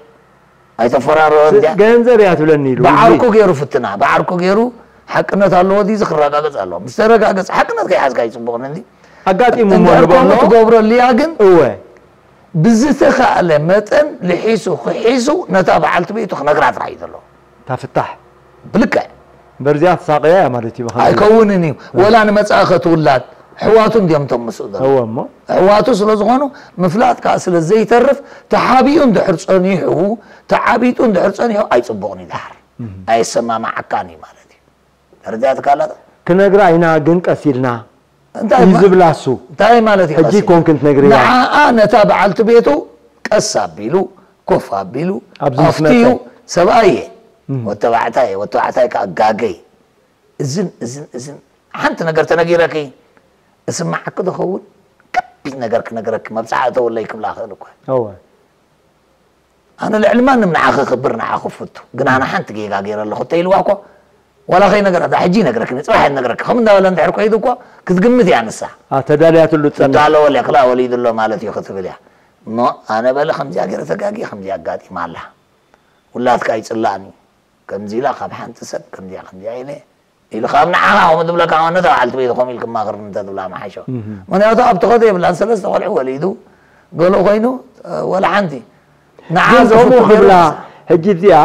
ኣይተፈራርሖ ድያ ገንዘብ እያ ትብለኒ ኢሉ ብዓርኩ ገይሩ ፍትና ብዓርኩ ገይሩ ሓቅነት ኣለዎ ድዩ ዝክረጋገጽ ኣለዎ ምስ ተረጋገጽ ሓቅነት ከይሓዝካ ይጽቡቕ እንዲ ኣጋጢሙ እሞ እንድሕር ንበሎ ከምኡ ትገብረሉ እያ ግን እወ ብዝተኻእለ መጠን ልሒሱ ክሒሱ ነታ በዓልቲ ቤቱ ክነግራ ጥራሕ እዩ ዘለዎ። እታ ፍታሕ። ብልክዕ። እምበር እዚኣ ትሳቕያ እያ ማለት እዩ ብኸምዚ። ኣይከውንን እዩ። ወላ ንመጻኢ ከትውላድ ኣሕዋቱ እንድዮም እቶም ምስኡ ዘለዉ። እወ እሞ። ኣሕዋቱ ስለ ዝኾኑ ምፍላጥ ከኣ ስለ ዘይተርፍ ተሓቢኡ እንድሕር ጸኒሑ ተዓቢጡ እንድሕር ጸኒሑ ኣይጽቡቕን እዩ ድሓር። ኣየሰማምዓካን እዩ ማለት እዩ። ተረዲኣትካ ኣላ ዶ? ክነግራ ኢና ግን ቀስ ኢልና። እንታይ እዩ ማ- ዝብላ እሱ? እንታይ ማለት እዩ ሕጂ ቀስ ኢሉ? ኮንክ እንትነግርያ። ንዓኣ ነታ በዓልቲ ቤቱ ቀስ ኣቢሉ፣ ኮፍ ኣቢሉ፣ ኣብዚ ምስ ኣፍትዩ፣ መጸ። ሰብኣየ፣ እም። ወዲ ተባዕታይ፣ ወዲ ተባዕታይ ከኣ ጋገይ። እዝን፣ እዝን፣ እዝን፣ ሓንቲ ነገር ተነጊረኪ፣ እስማዓኪ ዝኸውን ከቢድ ነገር ክነግረኪ፣ መብጽዓ እተወለይ ክብላ ክእል እኮ። እወ። ኣነ ልዕሊ ማንም ንዓኺ ክብር፣ ንዓኺ ፍቱ። ግን ኣነ ሓንቲ ጌጋ ገይረ ኣለኹ እንተ ኢልዋ እኮ፣ ዋላ ከይነገራ፣ እዛ ሕጂ ይነግረኪ፣ ንጽባሕ እየ ዝነግረኪ። ከም እንዳበለ እንድሕር ኮይዱ እኮ፣ ክትግምት እያ ንሳ። ኣ፣ ተዳልያትሉ ትጸንሕ። ትዳለወል እያ፣ ክላ ወሊዱ ኣሎ ማለት እዩ ክትብል እያ። እሞ ኣነ በለ ከምዚኣ ገይረ ተጋጊ፣ ከምዚኣ ኣጋጢማ ኣላ። ውላድካ ኣይጽላእን እዩ። ከምዚ ኢላ ካብ ሓንቲ ሰብ፣ ከምዚኣ፣ ከምዚኣ ኢለ፣ ኢሉ ካብ ንዓኻ ከምኡ ትብለካ፣ ነታ በዓልቲ ቤት ከምኡ ኢልኪ ማኽርኒ እንተ ትብላ ምሓሾ። እህ። ምኽንያቱ ኣብቲ ኸዶ የብላን፣ ሰለስተ ቆልዑ ወሊዱ፣ ገሎ ኮይኑ፣ እ፣ ወላ ሓንቲ። ንዓ ግን ከምኡ ዝፍቱ ክብላ፣ ገይሩ ሕጂ እዚኣ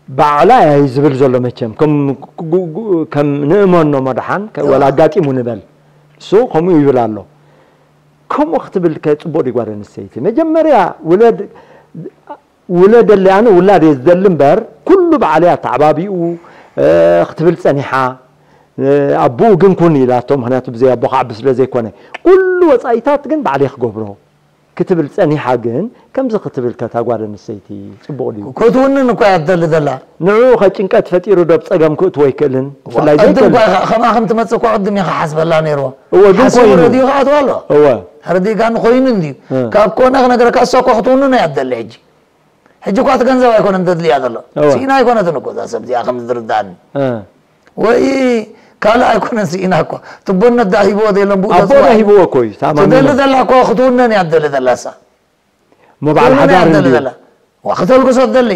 ባዕላ እያ እዩ ዝብል ዘሎ መቸም። ከም፣ ግ-፣ ግ-፣ ከም ንእመኖ መድሓን፣ ከ-፣ እዋ። ወላ ኣጋጢሙ ንበል። እሱ ከምኡ ይብል ኣሎ። ከምኡ ክትብል ከ ጽቡቕ ድዩ ጓል ኣንስተይቲ? መጀመርያ ውለድ፣ ውለደለይ፣ ኣነ ውላድ እየ ዝደሊ እምበር፣ ኩሉ ባዕለይ ኣተዓባቢኡ፣ እ፣ ክትብል ጸኒሓ። እ፣ ኣቦኡ ግን ኩን ኢላቶ፣ ምኽንያቱ ብዘይ ኣቦ ክዓቢ ስለ ዘይኮነ። ኩሉ ወጻኢታት ግን ባዕለይ ክገብሮ ክትብል ጸኒሓ፣ ግን ከምዚ ክትብል ከታ ጓል ኣንስተይቲ ጽቡቕ ድዩ? ክትውንን እኮ እያ ትደሊ ዘላ። ንዕኡ ከ ጭንቀት ፈጢሩ ዶ ኣብ ጸገም ክእትዎ ኣይክእልን? ብፍላይ ቅድም ዘይደሊ። እኳ ኢኻ፣ ከምኣ ከም ትመጽእ እኮ ቅድም ኢኻ ሓስበላ ነይርዎ። እወ፣ ግን ሓሲቡ ኮይኑ። ረዲኡ ክኣትዋ ኣሎ። እወ። ረዲእካኒ ኮይኑ እንድዩ። እ። ካብ ኮነ ክነግረካ፣ እሷ እኮ ክትውንን እያ ትደሊ ሕጂ። ሕጂ እኳ እቲ ገንዘብ ኣይኮነን ተድልያ ዘሎ። እወ። ስኢና ኣይኮነትን እኮ እዛ ሰብ እዚኣ ከም ዝርዳእኒ። እ። ወይ ካልእ ኣይኮነን ስኢና እኮ። ትቦነት ደኣ ሂብዎ ዶ የለን ብኡ ኣቦ ተጽዋዕ? ዶ ሂብዎ እኮ እዩ፣ ታማሚ ትደሊ ነው። ዘላ እኮ ክትውነን እያ ትደሊ ዘላ እሳ። እሞ በዓል ክትውንን እያ ሓዳር ትደሊ እንድዩ። ዘላ። ዋ፣ ክተልግሶ ትደሊ።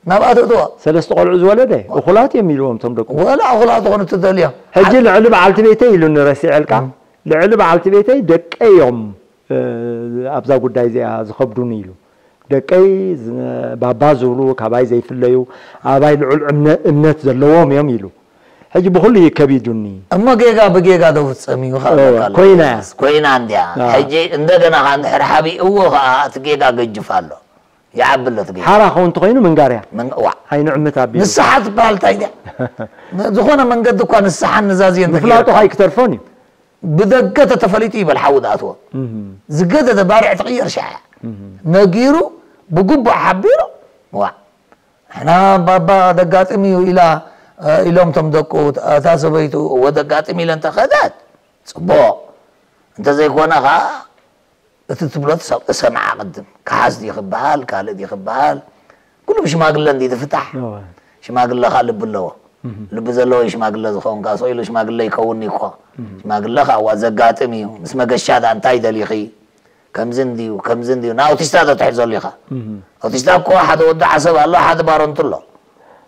ናብኣ ትእትዎ። ሰለስተ ቆልዑ ዝወለደ እኹላት እዮም ኢልዎም እቶም ደቁ። ወላ እኹላት ዝኾኑ ትደልዮም። ሕጂ ልዕሊ በዓልቲ ቤተይ ኢሉኒ ረሲዐልካ። እም። ልዕሊ በዓልቲ ቤተይ ደቀይ እዮም፣ እ፣ ኣብዛ ጉዳይ እዚኣ ዝኸብዱኒ ኢሉ። ደቀይ ዝ-፣ ባባ ዝብሉ ካባይ ዘይፍለዩ፣ ኣባይ ልዑል እምነ-፣ እምነት ዘለዎም እዮም ኢሉ። ሕጂ ብኹሉ እዩ ከቢዱኒ። እሞ ጌጋ ብጌጋ ዶ ፍጸም እዩ? እወ፣ ካብለካ ኣሎ። ኮይና እያ። ኮይና እንድያ። ኣዎ። ሕጂ እንደገና ኸኣ እንድሕር ሓቢእዎ ኸኣ እቲ ጌጋ ገጅፍ ኣሎ። ይዓቢ ኣሎ እቲ ጌጋ። ሓራ ኸውን እንተኾይኑ ምንጋር እያ። ምን-፣ ዋዕ። ኣይንዕምት ኣቢሉ። ንስሓ ትበሃል እንታይ ድያ? ዝኾነ መንገዲ እኳ ንስሓን ንዛዝየን ምፍላጡ ተገይርካ። ኣይክተርፎን እዩ። ብደገ ተተፈሊጡ ይበል ሓዊ ዝኣትዎ። እህ። ዝገደደ ባርዕ ትቕየር ሻዕ። እህ። ነጊሩ ብግቡእ ሓቢሩ፣ ዋዕ። ንሕና ባባ ደጋጥም እዩ ኢላ፣ እ፣ ኢሎም እቶም ደቁ፣ እታ ሰበይቱ፣ እወ ደጋጥም ኢለ እንተ ኸደት፣ ጽቡቕ። እንተ ዘይኮነ ኸኣ፣ እቲ ትብሎ ትሰ-፣ እሰምዓ ቅድም። ከሓስ ድዩ ክበሃል፣ ካልእ ድዩ ክበሃል? ኩሉ ብሽማግለ እንድዩ ዝፍታሕ። እወ። ሽማግለ ኸኣ ልቢ ኣለዎ። እህ። ልቢ ዘለዎ እዩ ሽማግለ ዝኸውን፣ ካሶ ኢሉ ሽማግለ ይከውን እኮ። እህ። ሽማግለ ኸኣ፣ እዋ ዘጋጥም እዩ። ምስ መገሻ ደኣ እንታይ ደሊኺ? ከምዚ እንድዩ፣ ከምዚ እንድዩ። ንኣውቲስታ ዶ ትሕዘሉ ኢኻ? እህ። ኣውቲስታ እኮ ሓደ ወዲ ዓሰብ ኣሎ፣ ሓደ ባረንቱ ኣሎ።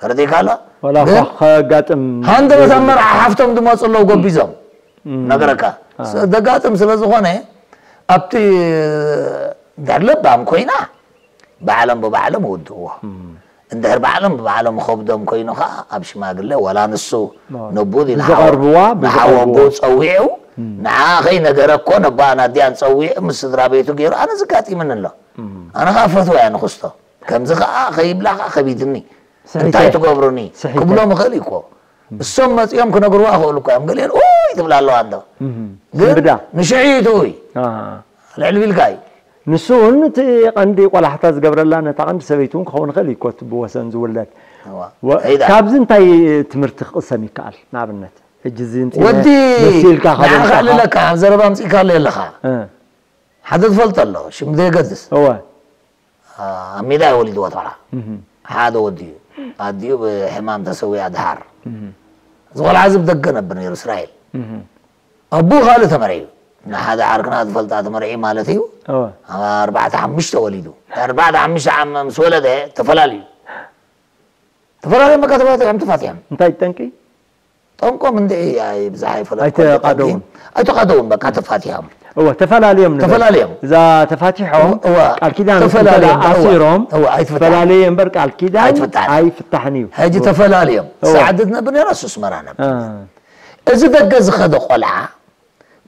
ተረዲእካ ኣሎ? ዋላ ግን እኳ ከጋጥም ሃንደበት ኣብ ዘይብሉ። መርዓ ሓፍቶም ዝመጹ ኣለዉ ጎቢዞም። እም። ነገረካ። አ። ስ-፣ ደጋጥም ስለ ዝኾነ፣ ኣብቲ እንድሕር ለባም ኮይና፣ ባዕሎም ብባዕሎም ይውድእዎ። እም። እንድሕር ባዕሎም ብባዕሎም ኸብዶም ኮይኑ ኸዓ፣ ኣብ ሽማግለ፣ ወላ ንሱ ማ-፣ ነቡኡ ኢሉ ንሓወ-፣ ብዝቐርብዋ፣ ንሓወቦኡ ብዝቐርብዋ። ጸዊዑ፣ እም። ንዓ ኸይነገረ እኮ፣ ነቦኣን ኣዲኣን ጸዊዑ፣ ምስ ስድራ ቤቱ ገይሩ፣ ኣነ ዘጋጢምኒ ኣሎ። እም። ኣነ ኸዓ ፈትዋ እየ ንኽስቶ። ከምዚ ኸዓ ኸይብላ ኸዓ ከቢድኒ። ስሒተ። እንታይ ትገብሩኒ? ስሒተ። ክብሎም ይኽእል እዩ እኮ። እም። እሶም መጺኦም ክነግርዋ ይኽእሉ እኮ እዮም። ገሊአን ኡይ ትብላ ኣለዋ እንዶ። እም። ግን ስንብዳ። ንሽዕይቱ ኡይ። ኣሃ። ልዕል ቢልካ እዩ። ንሱ እውን እቲ ቀንዲ ቆላሕታ ዝገብረላ ነታ ቀንዲ ሰበይቱ እውን ክኸውን ይኽእል እዩ እኮ እቲ ብወሰን ዝውለድ። እዋ። ወ-፣ ከይዳ። ካብዚ እንታይ ትምህርቲ ክቕሰም ይከኣል? ንኣብነት፣ ሕጂ እዚ እንጽነ ወዲ መሲልካ ካብ ንዓኻ ኣምጻኻ። ልለካ፣ ኣብ ዘረባ ኣምጺእካለይ ኣለኻ። እ። ሓደ ዝፈልጦ ኣሎ፣ ሽም ዘየገድስ። እወ። ኣብ ሜዳ እዩ ወሊድዎ ተራ። እህ። ሓደ ወዲ እዩ። ኣዲኡ ብሕማም ተሰዊኣ ድሓር። እህ። እዚ ቆልዓ እዚ ብደገ ነብር ነይሩ፣ እስራኤል። እህ። ኣቦኡ ካልእ ተመርዒ እዩ። ንሓደ ዓርክና ዝፈልጣ ተመርዒ ማለት እዩ። እወ። ኣብ ኣርባዕተ ሓሙሽተ ወሊዱ። ኣርባዕተ ሓሙሽተ ዓመት ምስ ወለደ ተፈላለዩ። ተፈላለዮም በቃ ተባቲሖም ተፋቲሖም። እንታይ ጠንቂ? ጠንቆም እንድዒ ኣይብዛሕ ኣይፈለጥኩ። ኣይተቓደውን። ኣይተቓደውን፣ በቃ ተፋቲሖም። እወ፣ ተፈላለዮም ንበል። ተፈላለዮም። እዛ ተፋቲሖም እወ፣ ቃል ኪዳን ተፈላለዮም፣ እንተ እወ፣ ኣሲሮም እወ፣ ኣይትፍታሕን። ተፈላለየ እምበር ቃል ኪዳን ኣይትፍታሕን። ኣይፍታሕን እዩ። ሕጂ እወ። ተፈላለዮም። እወ። ሰዓዲ ትነብር ነይራ፣ እሱ ኣስመራ ነብር። እ። እዚ ደገ ዝኸደ ቆልዓ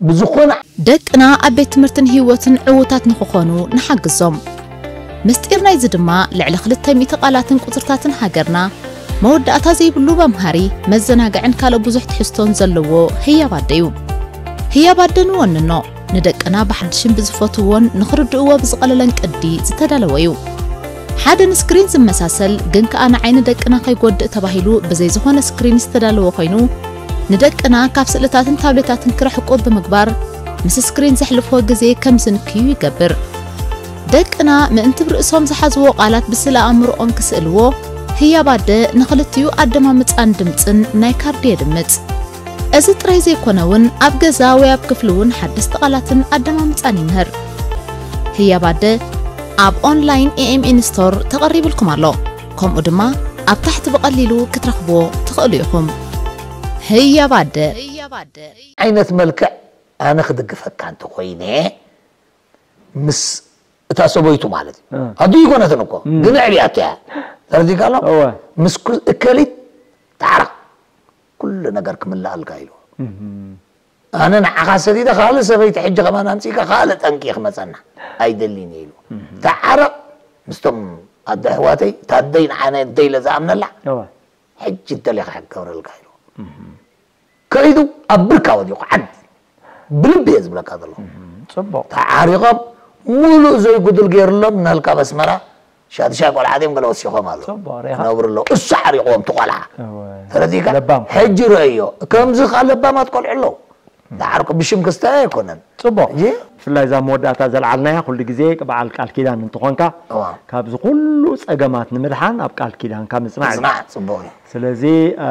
ብዝኾነ ደቅና ኣብ ቤት ትምህርትን ህይወትን ዕዉታት ንኽኾኑ ንሓግዞም። ምስጢር ናይዚ ድማ ልዕሊ ክልተ ሚእቲ ቃላትን ቁጽርታትን ሃገርና፣ መወዳእታ ዘይብሉ መምሃሪ፣ መዘናግዕን ካልእ ብዙሕ ትሕዝቶን ዘለዎ ህያብ ኣደ'ዩ። ህያብ ኣደ ንወንኖ ንደቅና ብሓድሽን ብዝፈትውዎን ንኽርድእዎ ብዝቐለለን ቅዲ ዝተዳለወ እዩ። ሓደ ንስክሪን ዝመሳሰል ግን ከኣ ንዓይኒ ደቅና ከይጎድእ ተባሂሉ ብዘይ ዝኾነ ስክሪን ዝተዳለወ ኮይኑ፣ ንደቅና ካብ ስእልታትን ታብሌታትን ክርሕቁ ብምግባር ምስ ስክሪን ዘሕልፍዎ ግዜ ከም ዝንክዩ ይገብር። ደቅና ምእንቲ ብርእሶም ዝሓዝዎ ቃላት ብስእለ ኣእምሮኦም ክስእልዎ፣ ህያብ ኣደ ንኽልቲኡ ኣደማምጻን ድምጽን ናይ ካርዲ የድምጽ። እዚ ጥራይ ዘይኮነ እውን ኣብ ገዛ ወይ ኣብ ክፍሊ እውን ሓደስቲ ቃላትን ኣደማምጻን ይምህር። ህያብ ኣደ ኣብ ኦንላይን ኤኤምኢን ስቶር ተቐሪብልኩም ኣሎ። ከምኡ ድማ ኣብ ታሕቲ ብቐሊሉ ክትረኽብዎ ትኽእሉ ኢኹም። ህያብ ኣደ። ዓይነት መልክዕ ኣነ ክድግፈካ እንተኾይነ ምስ እታ ሰበይቱ ማለት እዩ። ኣዱ ይኮነትን እኮ ግን ዕብያቶ እያ። ተረዲካ ኣሎ እወ። ምስ ኩ- እከሊት ታዕረቕ ኩሉ ነገር ክምልኣልካ ኢሉ። ኣነ ንዓኻ ሰዲደ ካልእ ሰበይቲ ሕጂ ከማን ኣምፂእካ ካልእ ጠንቂ ክመፀና ኣይደሊን ኢሉ። ታዓረቕ ምስቶም ኣደ ኣሕዋተይ ታደይ ንዓነ እንተኢለ ዝኣምነላ እወ። ሕጂ እንተሊኻ ክገብረልካ ኢሉ። ከይዱ ኣብ ብርካ ወዲቑ ዓዲ ብልቢ እየ ዝብለካ ዘለኹ። ፅቡቕ ተዓሪቖም ሙሉእ ዘይጉድል ገይሩሎም ናልካ ኣስመራ ሻድሻይ ቆልዓ ድዮም ገለ ወሲኾም ኣለዉ ፅቡቕ ሪኻ ነብሩ ኣለዉ። እሱ ዓሪቕዎም እቲ ቆልዓ እወ። ተረዲእካ ለባም ሕጂ ረእዮ። ከምዚ ከ ለባማት ቆልዑ ኣለዉ። ተዓርቁ ብሽም ክስታይ ኣይኮነን። ፅቡቕ ሕጂ ብፍላይ እዛ መወዳእታ ዘልዓልናያ ኩሉ ግዜ በዓል ቃል ኪዳን እንትኾንካ እዋ ካብዚ ኩሉ ፀገማት ንምድሓን ኣብ ቃል ኪዳንካ ምፅናዕ እዩ። ፅናዕ ፅቡቕ እዩ። ስለዚ አ፣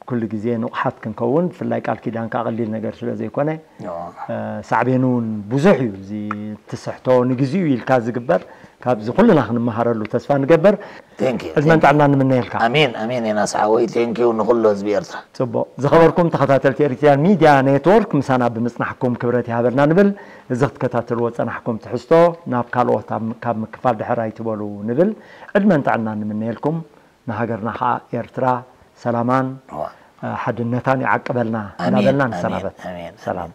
ኩሉ ግዜ ንቑሓት ክንከውን ብፍላይ ቃል ኪዳንካ ቀሊል ነገር ስለ ዘይኮነ እዋ አ፣ ሳዕቤኑ እውን ብዙሕ እዩ። እዚ ትስሕቶ ንግዚኡ ኢልካ ዝግበር ካብዚ ኩልና ክንመሃረሉ ተስፋ ንገብር። Thank you. ዕድመን ጥዕናን ንምነየልካ። ኣሜን ኣሜን። ዮናስ ሓወይ thank you ንኩሉ ህዝቢ ኤርትራ። ፅቡቕ ዝኸበርኩም ተኸታተልቲ ኤሪትሪያን ሚድያ ኔትወርክ ምሳና ብምፅናሕኩም ክብረት ይሃበልና ንብል። እዚ ክትከታተልዎ ዝፀናሕኩም ትሕዝቶ ናብ ካልኦት ኣብ- ካብ ምክፋል ድሕር ኣይትበሉ ንብል። ዕድመን ጥዕናን ንምነየልኩም። ንሃገርና ከዓ ኤርትራ ሰላማን እዋ። ሓድነታን ይዓቅበልና ኣሜን፣ እናበልና ኣሜን፣ ንሰናበት። ኣሜን፣ ሰላም።